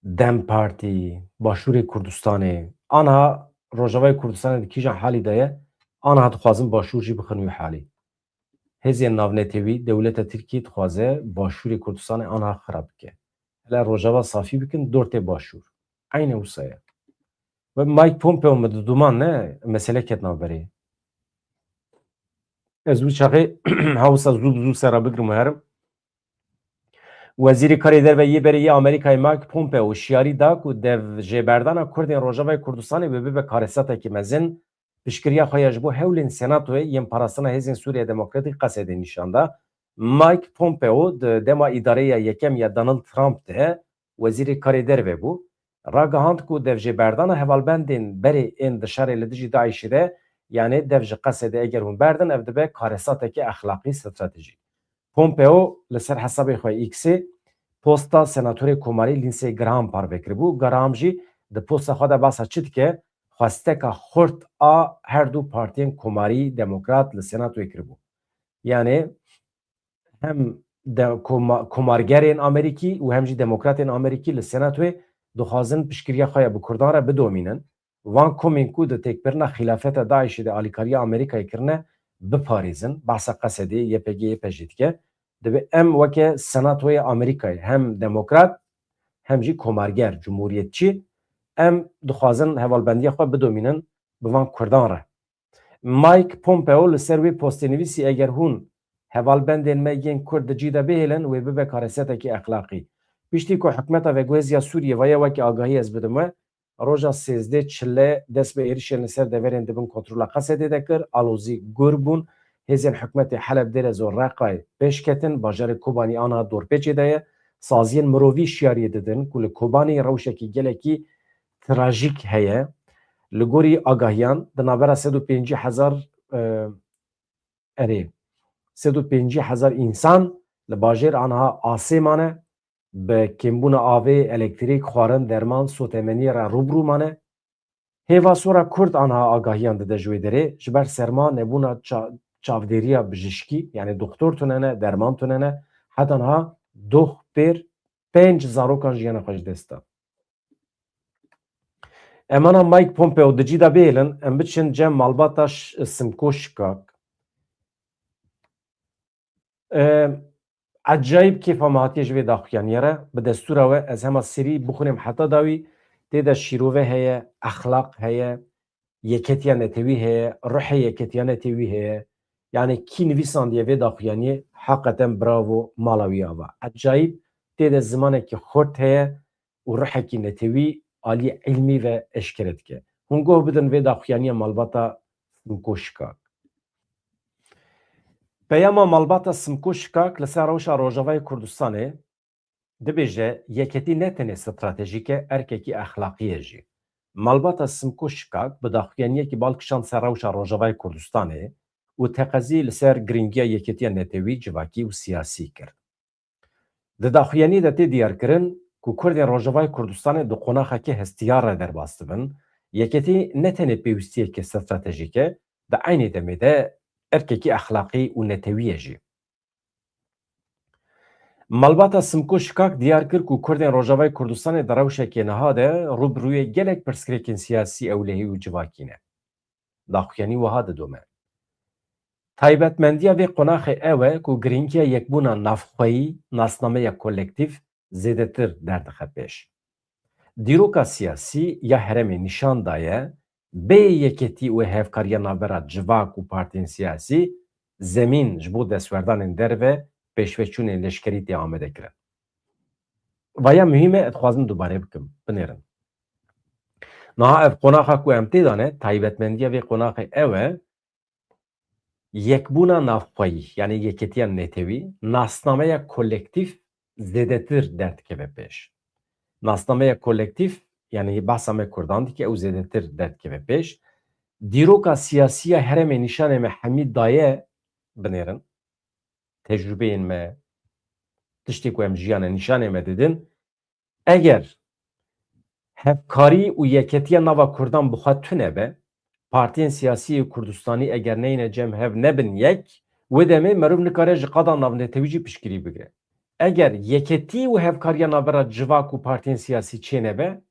DEM Partî, Başûrê Kurdistanê, anha Rojavayê Kurdistanê di kîjan halî de ye, anha dixwazin Başûr jî bixin wî halî. Hêzên navnetewî, dewleta Tirkiyê dixwaze Başûrê Kurdistanê anha xirab bike. Hele Rojava safî bikin, dor tê Başûr. Eyne wisa ye. Ve Mike Pompeo mi di duman ne, mesele ket navberê. Ez wî çaxê hewsa zû bi zû sera bigrim û herim. Wezîrê Karê Derve yê berê yê Amerîkayê Mike Pompeo şiyarî da ku dev jêberdana Kurdên Rojavayê Kurdistanê wê bibe karesatekî mezin, piştgiriya xwe ya ji bo hewlên Senatoyê yên parastina Hêzên Sûriya Demokratîk Qesedê nîşan da. Mike Pompeo di dema îdareya yekem ya Donald Trump de Wezîrê Karê Derve bû, ragihand ku devjêberdana hevalbendên berê ên di şerê li dijî DAIŞê de, yanê dev ji Qesedê eger hûn berdin, ev dibe karesateke exlaqî stratejî. Pompeo li ser hesabê xwe X-ê posta senatorê Komarî Lindsey Graham parve kiribû. Graham jî di posta xwe de behsa çi dike? xwesteka xurt a her du partiyên komarî demokrat li Senatoyê kiribû. Yanî hem de, koma, komargerên Amerîkî û hem jî demokratên Amerîkî li Senatoyê dixwazin piştgiriya xwe ya bi Kurdan re bidomînin. Van komên ku di têkbirina xîlafeta DAIŞê de alîkariya Amerîkayê kirine biparêzin. Behsa Qesedê, YPG, YPJ dike. Dibe em weke Senatoyê Amerîkayê hem demokrat hem jî komarger, cumhuriyetçî, em dixwazin hevalbendiya xwe bidomînin bi van Kurdan re. Mike Pompeo li ser wê postê nivîsî, eger hûn hevalbendên me yên Kurd di cî de bihêlin, wê bibe karesetekî exlaqî. Piştî ku hikûmeta veguhêz ya Sûriyê vaye wekî agahî ez bidim we, roja sêzdeh çile dest bi êrişên li ser deverên di bin kontrola Qesedê de kir, alozî gur bûn. Hêzên hikûmetê Heleb, Dêrez û Reqayê pêş ketin, bajarê Kobanî aniha dorpêçê de ye. Saziyên mirovî şiyariyê didin ku li Kobanî rewşekî gelekî trajîk heye. Li gorî agahiyan, di navbera sed û pêncî hezar, e, erê, sed û pêncî hezar însan li bajêr aniha asê mane, bi kêmbûna avê, elektrîk, xwarin, derman, sotemeniyê re rû bi rû mane. Hêva Sora Kurd aniha agahiyan dide ji wê derê, ji ber serma, nebûna ça-, çavdêriya bijîşkî, yanî doktor tune ne, derman tune ne, heta niha doh pêr pênc zarokan jiyana xwe ji dest da. Emana Mike Pompeo di cî de bihêlin, em biçin cem malbata Ş-, Simko Şikak. Em, ecayîb kêfa me hatiye ji vê daxuyaniyê re. Bi destûra we ez hema serî bixwînim heta dawî. Tê de şîrove heye, exlaq heye, yeketiya netewî heye, ruhê yeketiya netewî heye. Yanî kî nivîsandiye vê daxuyaniyê, heqeten bravo, mala wî ava. Ecayîb, tê de zimanekî xurt heye û ruhekî netewî alî îlmî ve eşkere dike. Hûn guh bidin vê daxuyaniya malbata Simko Şikak. Peyama malbata Simko Şikak li ser rewşa Rojavayê Kurdistanê dibêje, yeketî ne tenê stratejîk e, erkekî exlaqî ye jî. Malbata Simko Şikak bi daxuyaniyekî bal kişand ser rewşa Rojavayê Kurdistanê û teqezî li ser girîngiya yeketiya netewî, civakî û siyasî kir. Di daxuyaniyê de tê diyarkirin ku Kurdên Rojavayê Kurdistanê di qonaxekî hestiyar re derbas dibin, yeketî ne tenê pêwîstiyeke stratejîk e, di eynî demê de erkekî exlaqî û netewî ye jî. Malbata Simko Şikak diyar kir ku Kurdên Rojavayê Kurdistanê di rewşekê niha de rû bi rûyê gelek pirsgirêkên siyasî, ewlehî û civakî ne. Daxuyanî wiha didome. Taybetmendiya vê qonaxê ew e ku girîngiya yekbûna navxweyî, nasnameya kolektîf zêdetir derdixe pêş. Dîroka siyasî ya herêmê nîşan daye, bê yeketî û hevkariya navbera civak û partiyên siyasî, zemîn ji bo destwerdanên derve, pêşveçûnên leşkerî tê amadekirin. Vaya muhîm e, ez dixwazim dubare bikim, binêrin. Niha ev qonaxa ku em tê de ne, taybetmendiya vê qonaxê ew e, yekbûna navxweyî, yanî yeketiya netewî, nasnameya kolektîf zêdetir derdikeve pêş. Nasnameya kolektîf, yanî behsa me Kurdan dike, ew zêdetir derdikeve pêş. Dîroka siyasî ya herêmê nîşanê me hemî daye, binêrin. Tecrûbeyên me, tiştê ku em jiyane nîşanê me didin. Eger hevkarî û yeketiya nava Kurdan bi xwe tune be, partiyên siyasî yê Kurdistanî eger neyne cem hev nebin yek, wê demê meriv nikare ji qada navnetewî jî piştgirî bigire. Eger yeketî û hevkariya navbera civak û partiyên siyasî çênebe,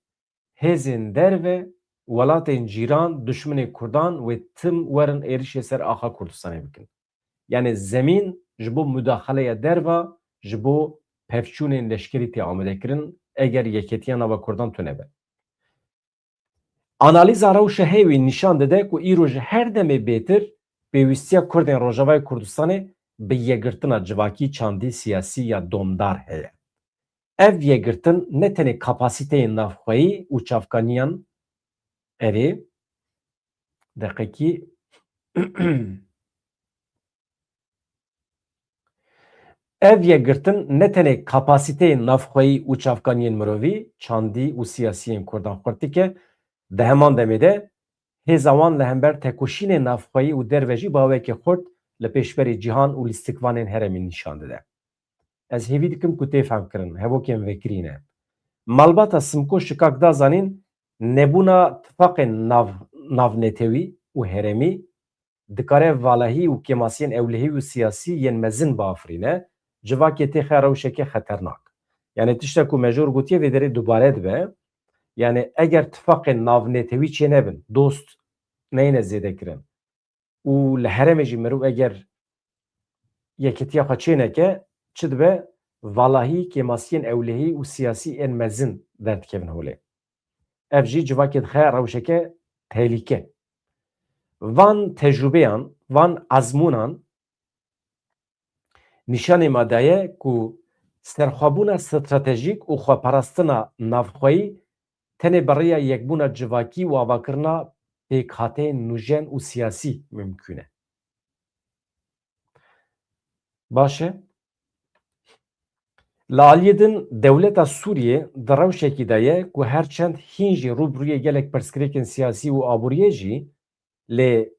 hêzên derve, welatên cîran, duşminê Kurdan wê tim werin êrişê ser axa Kurdistanê bikin. Yanî zemîn ji bo mudaxaleya derva, ji bo pevçûnên leşkerî tê amadekirin, eger yeketiya nava Kurdan tune be. Analîza rewşa hêwî nîşan dide ku îro ji her demê bêtir pêwîstiya Kurdên Rojavayê Kurdistanê bi yekgirtina civakî, çandî, siyasî ya domdar heye. Ev yekgirtin ne tenê kapasiteyên navxweyî û çavkaniyan, erê, deqekî, ev yekgirtin ne tenê kapasiteyên navxweyî û çavkaniyên mirovî, çandî û siyasiyên Kurdan xurt dike, di heman demê de hêza wan li hember tekoşînên navxweyî û derve jî bi awekî xurt li pêşberî cîhan û lîstikvanên herêmî nîşan dide. Ez hêvî dikim ku tê femkirin, hevokên vekirî ne. Malbata Simko Şikak da zanîn, Nebûna tifaqên nav, navnetewî û herêmî dikare valahî û kêmasiyên ewlehî û siyasî yên mezin biafirîne, civakê tê xe rewşeke xeternak. Yani tişta ku me jor gotiye vê derê dubare dibe. Yani eger tifaqên navnetewî çênebin, dost neyne zêdekirin û li herêmê jî mirov eger yekitiya xwe çêneke, çi dibe? Valahî, kêmasiyên ewlehî û siyasî ên mezin derdikevin holê. Ev jî civakê dixe rewşeke tehlîke. Van tecrûbeyan, van ezmûnan nîşanê me daye ku serxwebûna stratejîk û xweparastina navxweyî tenê bi rêya yekbûna civakî û avakirina pêkhateyên nûjen û siyasî mimkûn e. Baş e. Li aliyê din dewleta Sûriyê di rewşekî de ye ku her çend hîn jî rû bi rûyê gelek pirsgirêkên siyasî û aboriyê jî, lê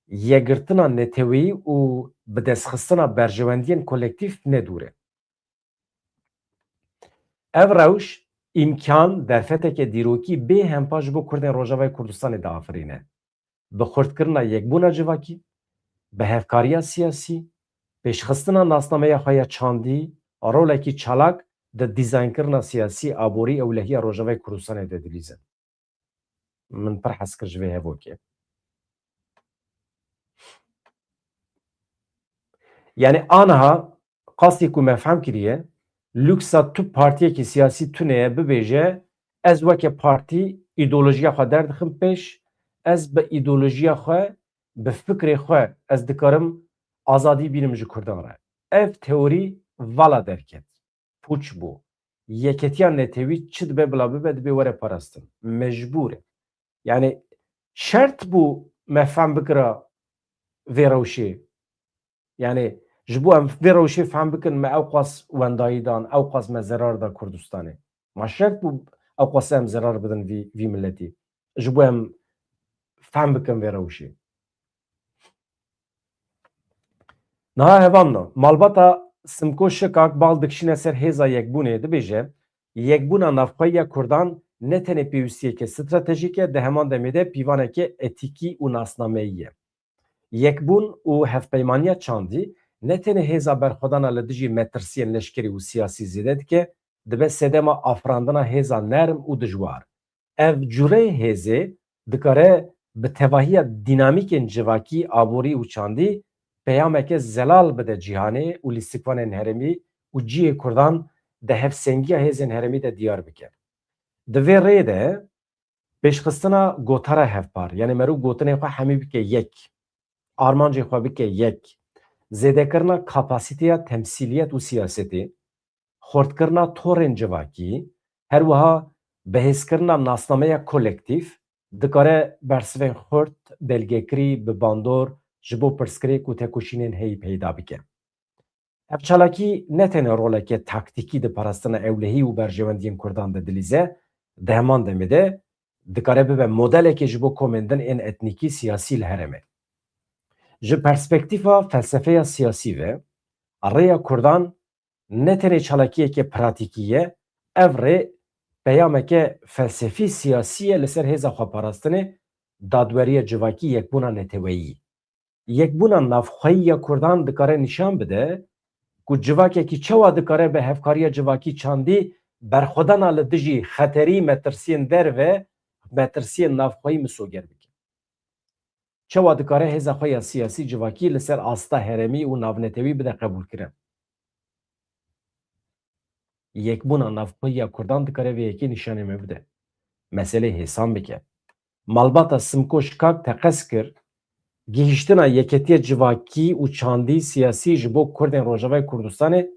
yekgirtina neteweyî û bidestxistina berjewendiyên kolektîf ne dûr e. Ev rewş îmkan, derfeteke dîrokî bê hempa ji bo Kurdên Rojavayê Kurdistanê diafirîne. Bi xurtkirina yekbûna civakî, bi hevkariya siyasî, pêşxistina nasnameya xwe ya çandî, rolekî çalak di dîzaynkirina siyasî, aborî, ewlehiya Rojavayê Kurdistanê de dilîzin. Min pir hez kir ji vê hevokê. Yani aniha qasî ku me fehm kiriye, luksa tu partiyekî siyasî tune ye bibêje, ez weke partî îdeolojiya xwe derdixim pêş, ez bi îdeolojiya xwe, bi fikrê xwe ez dikarim azadî bînim ji Kurdan re. Ev teorî vala derket. Pûç bû. Yeketiya netewî çi dibe bila bibe, dibê were parastin. Mecbûr e. Yani şert bû me fehm bikira vê rewşê. Yani ji bo em vê rewşê fehm bikin, me ewqas wendayî dan, ewqas me zerar da Kurdistanê. Ma şert bû ewqas em zerar bidin vî, vî miletî. Ji bo em fehm bikin vê rewşê. Niha hevalno, malbata Simko Şikak bal dikişîne ser hêza yekbûnê, dibêje, yekbûna navxweyî ya Kurdan ne tenê pêwîstiyeke stratejîk e, di heman demê de pîvaneke etîkî û nasnameyî ye. Yekbûn û hevpeymaniya çandî ne tenê hêza berxwedana li dijî metirsiyên leşkerî û siyasî zêde dike, dibe sedema afirandina hêza nerm û dijwar. Ev cureyê hêzê dikare bi tevahiya dînamîkên civakî, aborî û çandî peyameke zelal bide cîhanê û lîstikvanên herêmî û cihê Kurdan di hevsengiya hêzên herêmî de diyar bike. Di vê rê de pêşxistina gotara hevpar, yani meriv gotinê xwe hemî bike yek, armancê xwe bike yek, zêdekirina kapasîteya temsîliyet û siyasetê, xurtkirina torên civakî, her wiha bihêzkirina nasnameya kolektîf dikare bersivên xurt, belgekirî, bi bandor ji bo pirsgirêk û tekoşînên heyî peyda bike. Ev çalakî ne tenê roleke taktîkî di parastina ewlehî û berjewendiyên Kurdan de dilîze, di heman demê de dikare bibe modelekê ji bo komên din ên etnîkî, siyasî li herêmê. Ji perspektîfa felsefeya siyasî ve, rêya Kurdan ne tenê çalakiyeke pratîkî ye, ev rê peyameke felsefî siyasî ye li ser hêza xweparastinê, dadweriya civakî, yekbûna neteweyî. Yekbûna navxweyî ya Kurdan dikare nîşan bide ku civakekî çawa dikare bi hevkariya civakî çandî berxwedana li dijî xeterî, metirsiyên derve, metirsiyên navxweyî misoger bike. Çawa dikare hêza xwe ya siyasî civakî li ser asta herêmî û navnetewî bide qebûlkirin? Yekbûna navxweyî ya Kurdan dikare vê yekê nîşanê me bide. Meselê hêsan bike. Malbata Simko Şikak teqez kir, gihîştina yeketiya civakî û çandî siyasî ji bo Kurdên Rojavayê Kurdistanê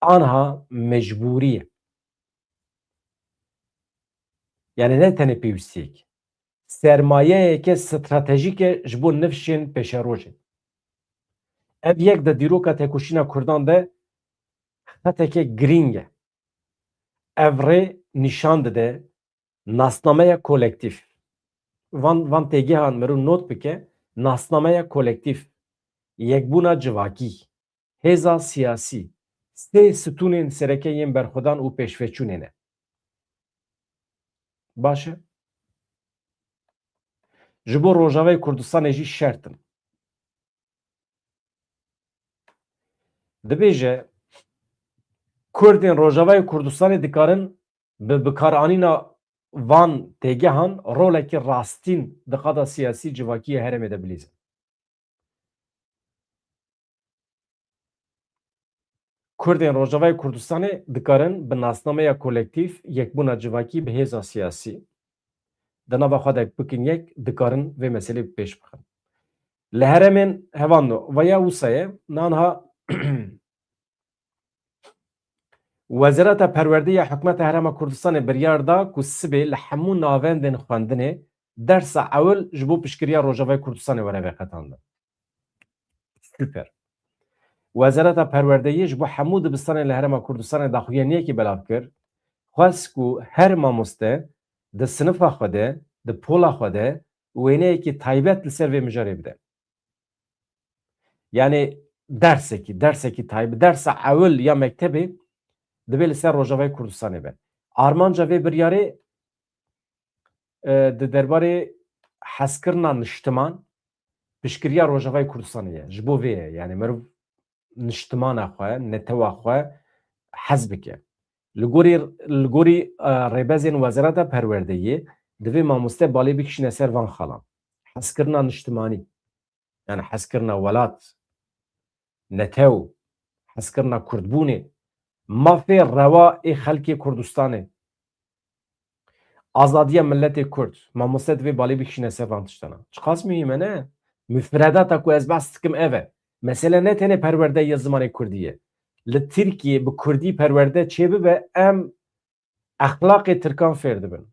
aniha mecbûrî ye. Yani ne tenê pêwîstiyek, sermayeyeke stratejîk e ji bo nifşên pêşerojê. Ev yek di dîroka tekoşîna Kurdan de xeteke girîng e. Ev rê nîşan dide nasnameya kolektîf. Van, van têgehan meriv not bike, nasnameya kolektîf, yekbûna civakî, hêza siyasî, sê stûnên sereke yên berxwedan û pêşveçûnê ne. Baş e? ji bo Rojavayê Kurdistanê jî şert in. Dibêje, Kurdên Rojavayê Kurdistanê dikarin bi bikaranîna van têgehan rolekî rastîn di qada siyasî civakî yê herêmê de bilîzin. Kurdên Rojavayê Kurdistanê dikarin bi nasnameya kolektîf, yekbûna civakî bi hêza siyasî di nava xwe de bikin yek, dikarin vê meselê bi pêş bixin. Li herêmên hevalno, vaya wisa ye, nanha Wezareta Perwerdê ya Hikûmeta Herêma Kurdistanê biryar da ku sibê li hemû navendên xwendinê dersa ewil ji bo piştgiriya Rojavayê Kurdistanê were veqetandin. Super. Wezareta Perwerdeyê ji bo hemû dibistanên li Herêma Kurdistanê daxuyaniyekî belav kir. Xwest ku her mamoste di sinifa xwe de, di pola xwe de wêneyekî taybet li ser vê mijarê bide. Yani dersekî, dersekî taybet, dersa ewil ya mektebê divê li ser Rojavayê Kurdistanê be. Armanca vê biryarê, e, di derbarê hezkirina niştiman, piştgiriya Rojavayê Kurdistanê ye. Ji bo vê ye. Yani meriv niştimana xwe, netewa xwe hez bike. Li gorî, li gorî, e, rêbezên Wezareta Perwerdeyê divê mamoste balê bikişîne ser van xalan. Hezkirina niştimanî, yani hezkirina welat, netew, hezkirina kurdbûnê, mafê rewa ê xelkê Kurdistanê, azadiya miletê Kurd, mamoste divê balê bikişîne ser van tiştana. Çiqas muhîm e, ne? Mufredata ku ez behs dikim ev e. Mesele ne tenê perwerdeya zimanê Kurdî ye. Li Tirkiyê bi Kurdî perwerde çêbibe, em exlaqê Tirkan fêr dibin.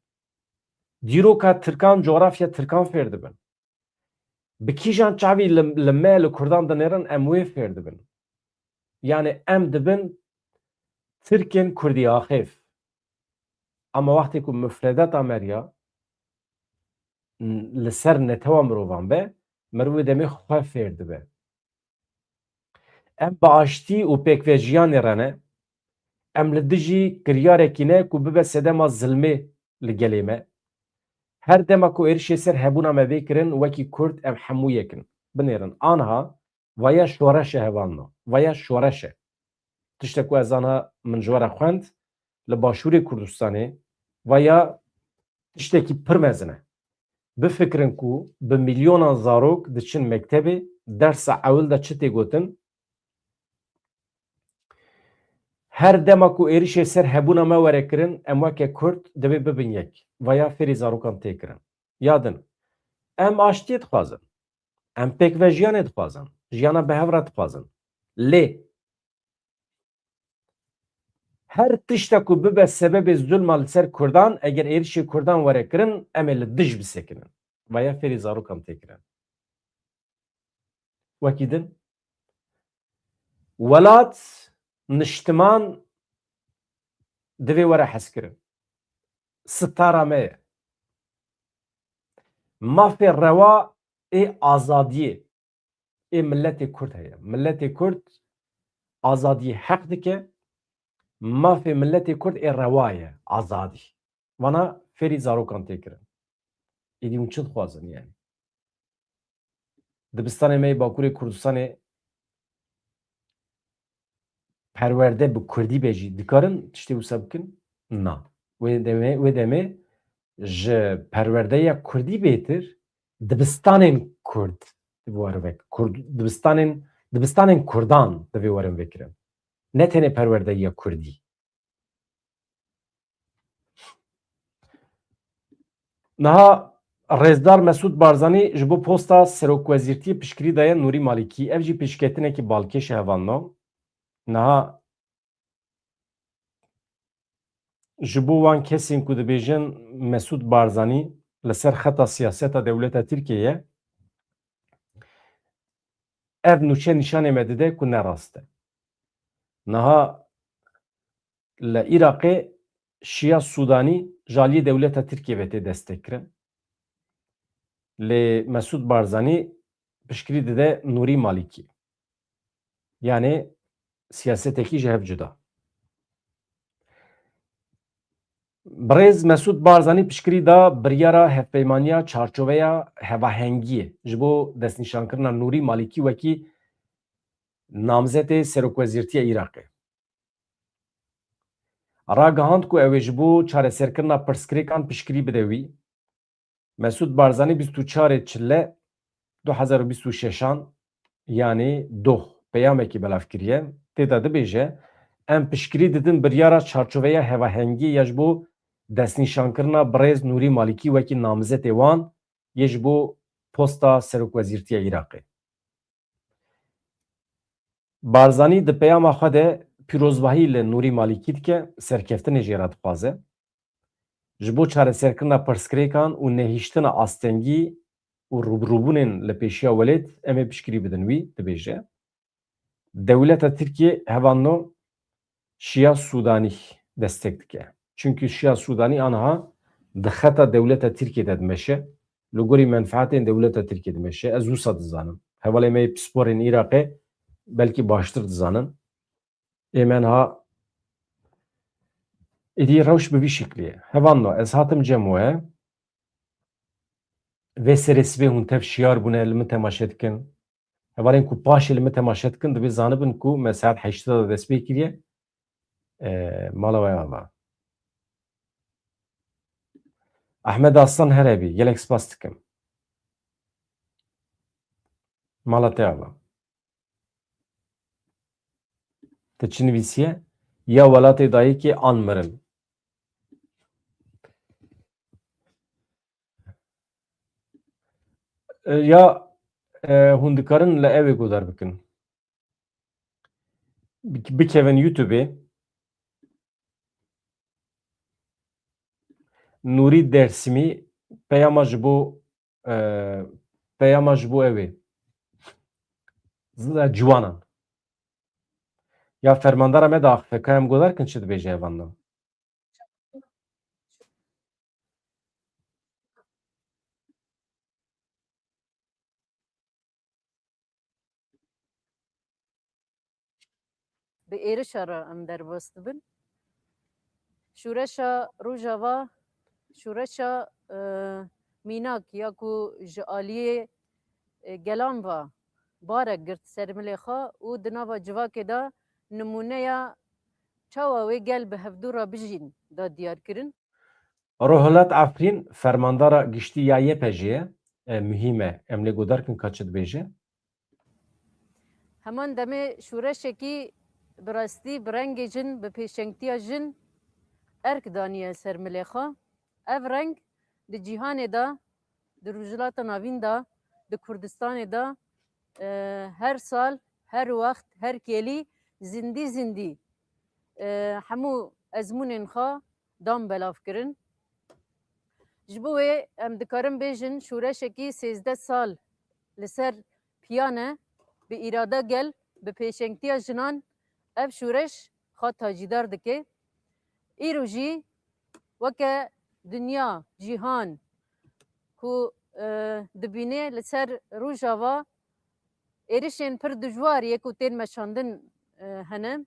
Dîroka Tirkan, cografya Tirkan fêr dibin. Bi kîjan çavî li, li me, li Kurdan dinêrin, em wê fêr dibin. Yani em dibin Tirkên Kurdî axêf. Ama wextê ku mufredata me ya, n-, li ser netewa mirovan be, meriv wê demê xwe fêr dibe. Em bi aştî û pêkvejiyanê re ne. Em li dijî kiryarekî ne ku bibe sedema zilmê li gelê me. Her dema ku êrişê ser hebûna me bê kirin, wekî Kurd em hemû yek in. Binêrin, anha vaya şoreş e hevalno. Vaya şoreş e. Tiştek ku ez anha min ji we re xwend, li Başûrê Kurdistanê, vaya tiştekî pir mezin e. Bifikirin ku bi milyonan zarok diçin mektebê, dersa ewil de çi tê gotin? Her dema ku êrişê ser hebûna me were kirin, em weke Kurd divê bibin yek. Vaya fêrî zarokan tê kirin. Ya din, em aştiyê dixwazin. Em pêkvejiyanê dixwazin. Jiyana bi hev re dixwazin. Lê her tişta ku bibe sebebê zulma li ser Kurdan, eger êrişê Kurdan were kirin, em ê li dij bisekinin. Vaya fêrî zarokan tê kirin. Wekî din, welat, niştiman divê were hezkirin. Sitara me ye. Mafê rewa ê azadiyê ê miletê Kurd heye. Miletê Kurd azadiyê heq dike. Mafê miletê Kurd ê rewa ye, azadî. Vana fêrî zarokan tê kirin. Êdî hûn çi dixwazin yani? Dibistanê me yê Bakurê Kurdistanê perwerde bi kurdî be jî dikarin tiştê wisa bikin? Na. Wê demê, wê demê ji perwerdeya kurdî bêtir dibistanên kurd divê werin vek-, kurd, dibistanên, dibistanên kurdan divê werin vekirin. Ne tenê perwerdeya kurdî. Niha Rêzdar Mesûd Barzanî ji bo posta serokwezîrtiyê piştgirî daye Nûrî Malîkî. Ev jî pêşketinekî balkêş e hevalno. Niha ji bo wan kesên ku dibêjin Mesûd Barzanî li ser xeta siyaseta dewleta Tirkiyê ye, ev nûçe nîşanê me dide ku ne rast e. Niha li Iraqê Şiya Sûdanî ji aliyê dewleta Tirkiyê ve tê destekkirin. Lê Mesûd Barzanî piştgirî dide Nûrî Malîkî. Yanê siyasetekî ji hev cuda. Birêz Mesûd Barzanî piştgirî da biryara hevpeymaniya çarçoveya hevahengiyê ji bo destnîşankirina Nûrî Malîkî wekî namzetê serokwezîrtiya Iraqê. Ragihand ku ew ê ji bo çareserkirina pirsgirêkan piştgirî bide wî. Mesûd Barzanî bîst û çarê Çile du hezar û bîst û şeşan, yanî doh, peyamekî belav kiriye. Tê de dibêje, em piştgirî didin biryara çarçoveya hevahengiyê ya ji bo destnîşankirina birêz Nûrî Malîkî wekî namzetê wan yê ji bo posta serokwezîrtiya Iraqê. Barzanî di peyama xwe de pîrozbahî li Nûrî Malîkî dike, serkeftinê jê re dixwaze. Ji bo çareserkirina pirsgirêkan û nehiştina astengî û rûbirûbûnên li pêşiya welêt em ê piştgirî bidin wî, dibêje. Dewleta Tirkiyê hevalno Şiya Sûdanî destek dike. Çimkî Şiya Sûdanî aniha di xeta dewleta Tirkiyê de dimeşe, li gorî menfaetên dewleta Tirkiyê dimeşe. Ez wisa dizanim. Hevalê me yê pisporên Iraqê belkî baştir dizanin. Ê me niha êdî rewş bi vî şeklî ye. Hevalno, ez hatim cem we. Vê serê sibê hûn tev şiyar bûne, li min temaşe dikin. Hevalên ku paşê li min temaşe dikin, divê zanibin ku me saet heştê de dest pê kiriye. E, mala we ava. Ahmed Aslan her hebî, gelek spas dikim. Mala te ava. Te çi nivîsiye? Ya welatê dayikê an mirim. E, ya, e, hûn dikarin li ew ê guhdar bikin. Bi-, bikevin YouTubeê. Nûrî Dersimî peyama ji bo, e, peyama ji bo ew ê. Zira ciwanan. Ya fermandara me de axife, ka em guhdar kin çi dibêje hevalno. Bi êrişa re em derbas dibin. Şûreşa Rojava, şûreşa, e, mînak ya ku ji aliyê, e, gelan ve barek girt ser milê xwe û di nava civakê de nimûneya çawa wê gel bi hevdû re bijîn da diyar kirin. Rohilat Efrîn, fermandara giştî ya Y P J'ê ye, e, muhîm e. Em lê guhdar kin ka çi dibêje. Heman demê şûreşekî bi rastî, bi rengê jin, bi pêşengtiya jin erk daniye ser milê xwe. Ev reng di cîhanê de, di Rojhilata Navîn de, di Kurdistanê de, e, her sal, her wext, her kêlî zindî zindî, e, hemû ezmûnên xwe dan belav kirin. Ji bo wê em dikarin bêjin şûreşekî sêzdeh sal li ser piyan e, bi îrada gel, bi pêşengtiya jinan ev şûreş xwe tacîdar dike. Îro jî weke dinya, cîhan ku, e, dibîne li ser Rojava êrişên pir dijwar yê ku tên meşandin, e, hene.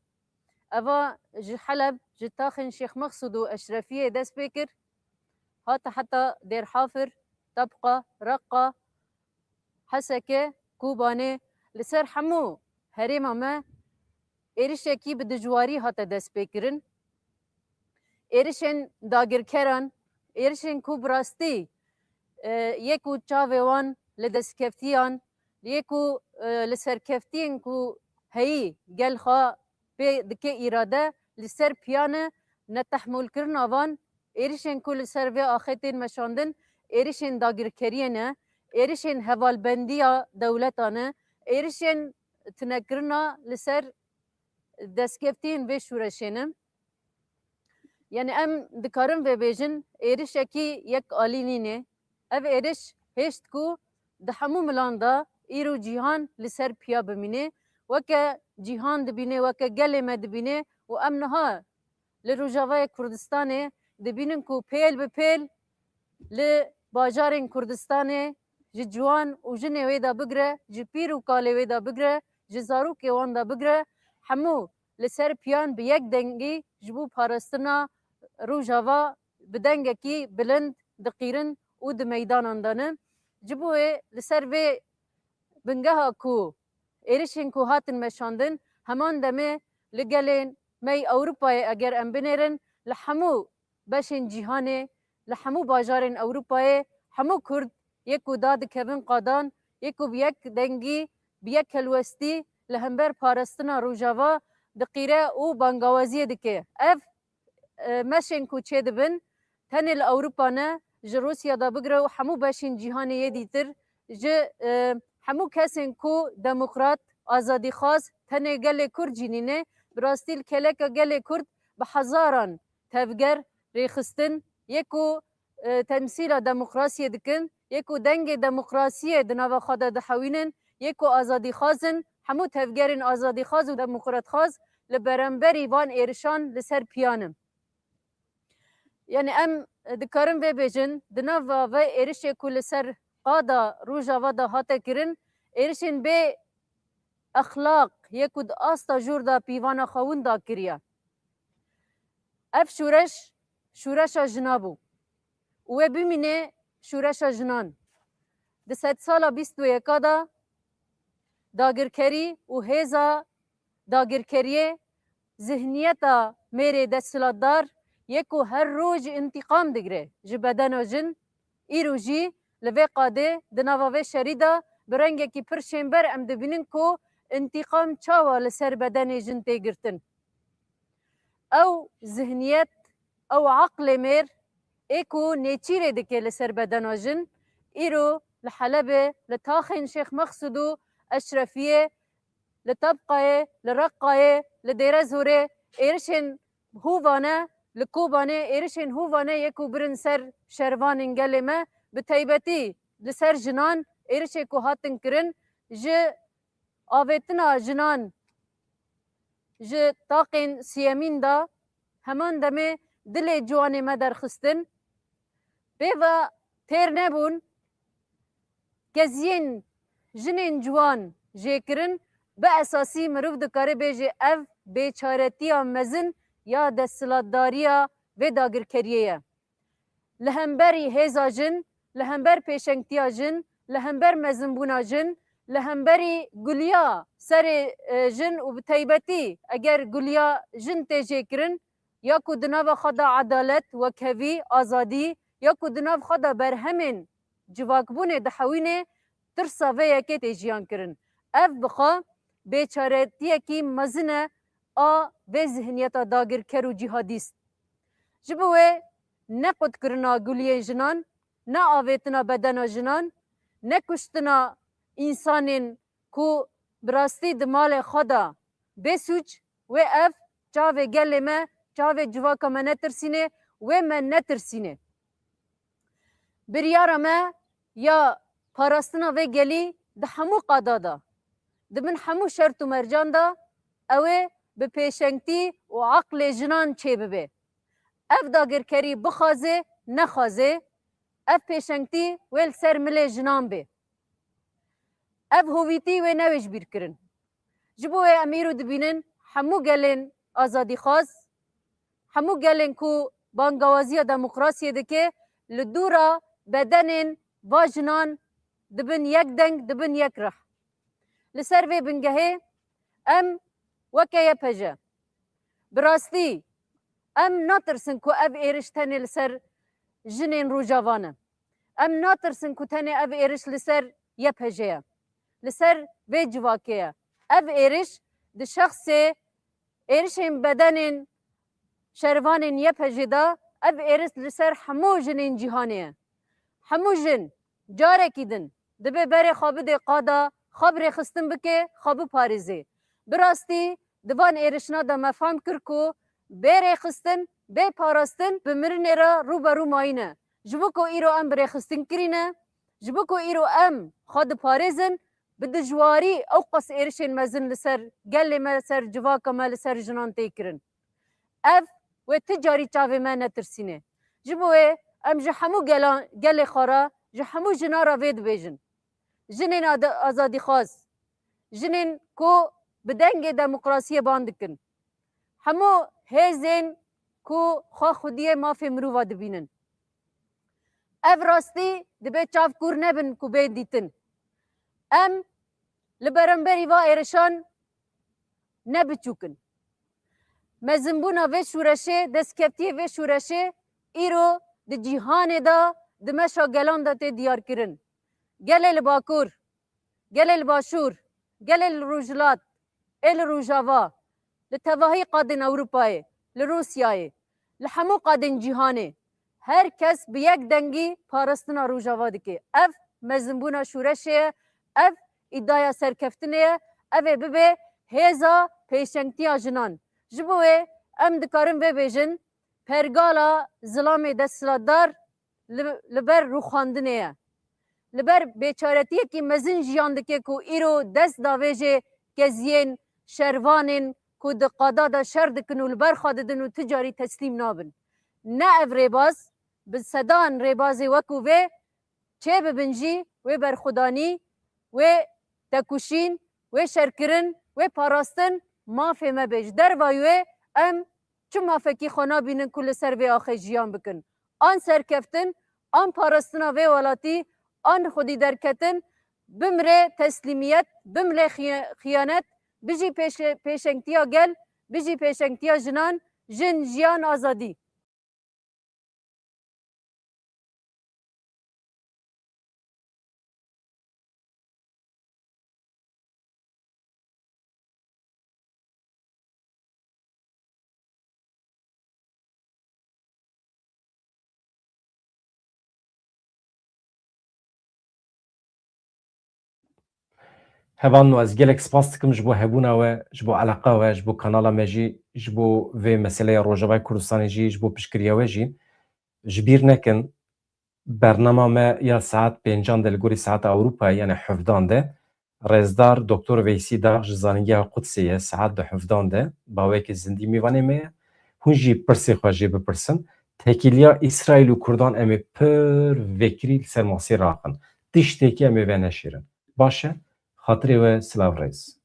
Eva ji Heleb, ji taxên Şêx Mexsûd û Eşrefiyê dest pê kir, hate heta Dêrhafir, Tebqa, Reqa, Heseke, Kobanê, li ser hemû herêma me êrişekî bi dijwarî hate destpêkirin. Êrişên dagirkeran, êrişên ku bi rastî, e, yê ku çavê wan li destkeftiyan, yê ku, e, li serkeftiyên ku heyî gel xwe pê dike îrade, li ser piya ne, netehmûlkirina van êrişên ku li ser vê axê tên meşandin, êrişên dagirkeriyê ne, êrişên hevalbendiya dewletan e, êrişên tinekirina li ser destkeftiyên vê şûreşê ne. Yani em dikarin vê bêjin, êrişekî yek alî nîne. Ev êriş hêşt ku di hemû milan de îro cîhan li ser piya bimîne. Weke cîhan dibîne, weke gelê me dibîne û em niha li Rojavayê Kurdistanê dibînin ku pêl bi pêl li bajarên Kurdistanê, ji ciwan û jinê wê de bigire, ji pîr û kalê wê de bigire, ji zarokê wan de bigire, hemû li ser piyan bi yek dengî ji bo parastina Rojava bi dengekî bilind diqîrin û di meydanan de ne. Ji bo wê li ser vê bingeha ku êrişên ku hatin meşandin, heman demê li gelên me yê Ewropayê eger em binêrin, li hemû beşên cîhanê, li hemû bajarên Ewropayê, hemû Kurd yê ku dadikevin qadan, yê ku bi yek dengî, bi yek helwestî li hember parastina Rojava diqîre û bangawaziyê dike. Ev, e, meşên ku çêdibin, tenê li Ewropa ne, ji Rûsya de bigire û hemû beşên cîhanê yê dîtir, ji, e, hemû kesên ku demokrat, azadîxwaz, tenê gelê Kurd jî nîne, bi rastî li kêleka gelê Kurd bi hezaran tevger rêxistin, yê ku, e, temsîla demokrasiyê dikin, yê ku dengê demokrasiyê di nava xwe de dihewînin, yê ku azadîxwaz in, hemû tevgerên azadîxwaz û demokratxwaz li beramberî van êrişan li ser piyan in. Yanî em dikarin vê bêjin, di nava vê êrişê ku li ser qada Rojava de hate kirin, êrişên bê exlaq yê ku di asta jûr de pîvana xwe winda kiriye. Ev şûreş, şûreşa jina bû û wê bimîne şûreşa jinan. Di sedsala bîst û yeka de dagirkerî û hêza dagirkeriyê, zihniyeta mêrê desthilatdar yê ku her roj întîqam digire ji bedena jin, îro jî li vê qadê di nava vê şerî de bi rengekî pir şênber em dibînin ku întîqam çawa li ser bedenê jin tê girtin. Ew zihniyet, ew aqlê mêr ê ku nêçîrê dike li ser bedena jin, îro li Helebê, li taxên Şêx Mexsûd û Eşrefiyê, li Tebqayê, li Reqqayê, li Dêrezorê êrişên Hûvane, li Kobanê êrişên Hûvane yê ku birin ser şervanên gelê me, bi taybetî li ser jinan êrişê ku hatin kirin, ji avêtina jinan ji taqên siyemîn de heman demê dilê ciwanê me derxistin. Pê ve têr nebûn, keziyên jinên ciwan jê kirin, bi esasî mirov dikare bêje ev bêçaretiya mezin ya desthilatdariya vê dagirkeriyê ye. Li hemberî hêza jin, li hember pêşengtiya jin, li hember mezinbûna jin, li hemberî guliya serê, e, jin û bi taybetî eger guliya jin tê jêkirin, ya ku di nava xwe de edalet, wekhevî, azadî, ya ku di nav xwe de berhemên civakbûnê dihewîne, tirsa vê yekê tê jiyan kirin. Ev bi xwe bêçaretiyekî mezin e a vê zihniyeta dagirker û cîhadîst. Ji bo wê ne qutkirina guliyên jinan, ne avêtina bedena jinan, ne kuştina însanên ku bi rastî di malê xwe de bê sûc, wê ev çavê gelê me, çavê civaka me netirsîne, wê me netirsîne. Biryara me ya parastina vê gelî di hemû qada de, di bin hemû şert û mercan de, ew ê bi pêşengtî û aqlê jinan çêbibe. Ev dagirkerî bixwaze, nexwaze, ev pêşengtî wê li ser milê jinan bê. Ev hovîtî wê newê ji bîr kirin. Ji bo wê em îro dibînin hemû gelên azadîxwaz, hemû gelên ku bangawaziya demokrasiyê dike, li dûra bedenên va jinan dibin yek deng, dibin yek rih. Li ser vê bingehê em weke Y P J, bi rastî em natirsin ku ev êriş tenê li ser jinên Rojava ne. Em natirsin ku tenê ev êriş li ser Y P J ye. Li ser vê civakê ye. Ev êriş di şexsê êrişên bedenên şervanên Y P J de, ev êriş li ser hemû jinên cîhanê ye. Hemû jin carekî din dibe berê xwe bidê qada, xwe bi rêxistin bike, xwe biparêze. Bi rastî di van êrişina de me fam kir ku bê rêxistin, bê parastin bi mirinê re rû be rû mayî ne. Ji bo ku îro em bi rêxistin kirî ne, ji bo ku îro em xwe diparêzin, bi dijwarî ew qas êrişên mezin li ser gelê me, ser civaka me, li ser jinan tê kirin. Ev wê ti carî çavê me netirsîne. Ji bo wê em ji hemû gelan, gelê xwe re, ji hemû jina re vê dibêjin. Jinên ade-, azadîxwaz, jinên ku bi dengê demokrasiyê ban dikin. Hemû hêzên ku xwe xwediyê mafê mirova dibînin. Ev rastî dibe çav kûr nebin ku bên dîtin. Em li beramberî va êrişan ne biçûk in. Mezinbûna vê şûreşê, destkeftiyê vê şûreşê îro di cîhanê de, di meşa gelan de tê diyarkirin. Gelê li Bakur, gelê li Başûr, gelê li Rojhilat, ê li Rojava, li tevahî qadên Ewropayê, li Rûsyayê, li hemû qadên cîhanê, her kes bi yek dengî parastina Rojava dike. Ev mezinbûna şûreşê ye, ev îdaya serkeftinê ye, ev ê bibe hêza pêşengtiya jinan. Ji bo wê em dikarin vê bêjin, pergala zilamê desthilatdar li, li ber rûxandinê ye. Li ber bêçaretiyekî mezin jiyan dike ku îro dest davêjê keziyên, şervanên ku di qada de şer dikin û li ber xwe didin û ti carî teslîm nabin. Ne ev rêbaz, bi sedan rêbazê wekû vê çê bibin jî, wê berxwedanî, wê tekuşîn, wê şerkirin, wê parastin mafê me bê. Ji dervayî wê em çi mafekî xwe nabînin ku li ser vê axê jiyan bikin? An serkeftin, an parastina vê welatî, an xwedî derketin, bimrê teslîmiyet, bimrê xiye-, xiyanet, bijî pêşe-, pêşengtiya gel, bijî pêşengtiya jinan, jin, jiyan, azadî. Hevalno, ez gelek spas dikim ji bo hebûna we, ji bo eleqa we, ji bo kanala me jî, ji bo vê meseleya Rojavayê Kurdistanê jî, ji bo piştgiriya we jî. Ji bîr nekin, bernama me ya saet pêncan de li gorî saeta Ewropayê, yani hevdan de, rêzdar Doktor Veysî Dax ji Zanîngeha Qudsê ye, saet di hevdan de, baweyeke zindî mêvanê me ye. Hûn jî pirsê xwe jê bipirsin. Tekîliya Îsraîl û Kurdan em ê pir vekirî li ser masê raxin. Tiştekî em ê veneşêrin. Baş e? Xatirê we, silav rêz.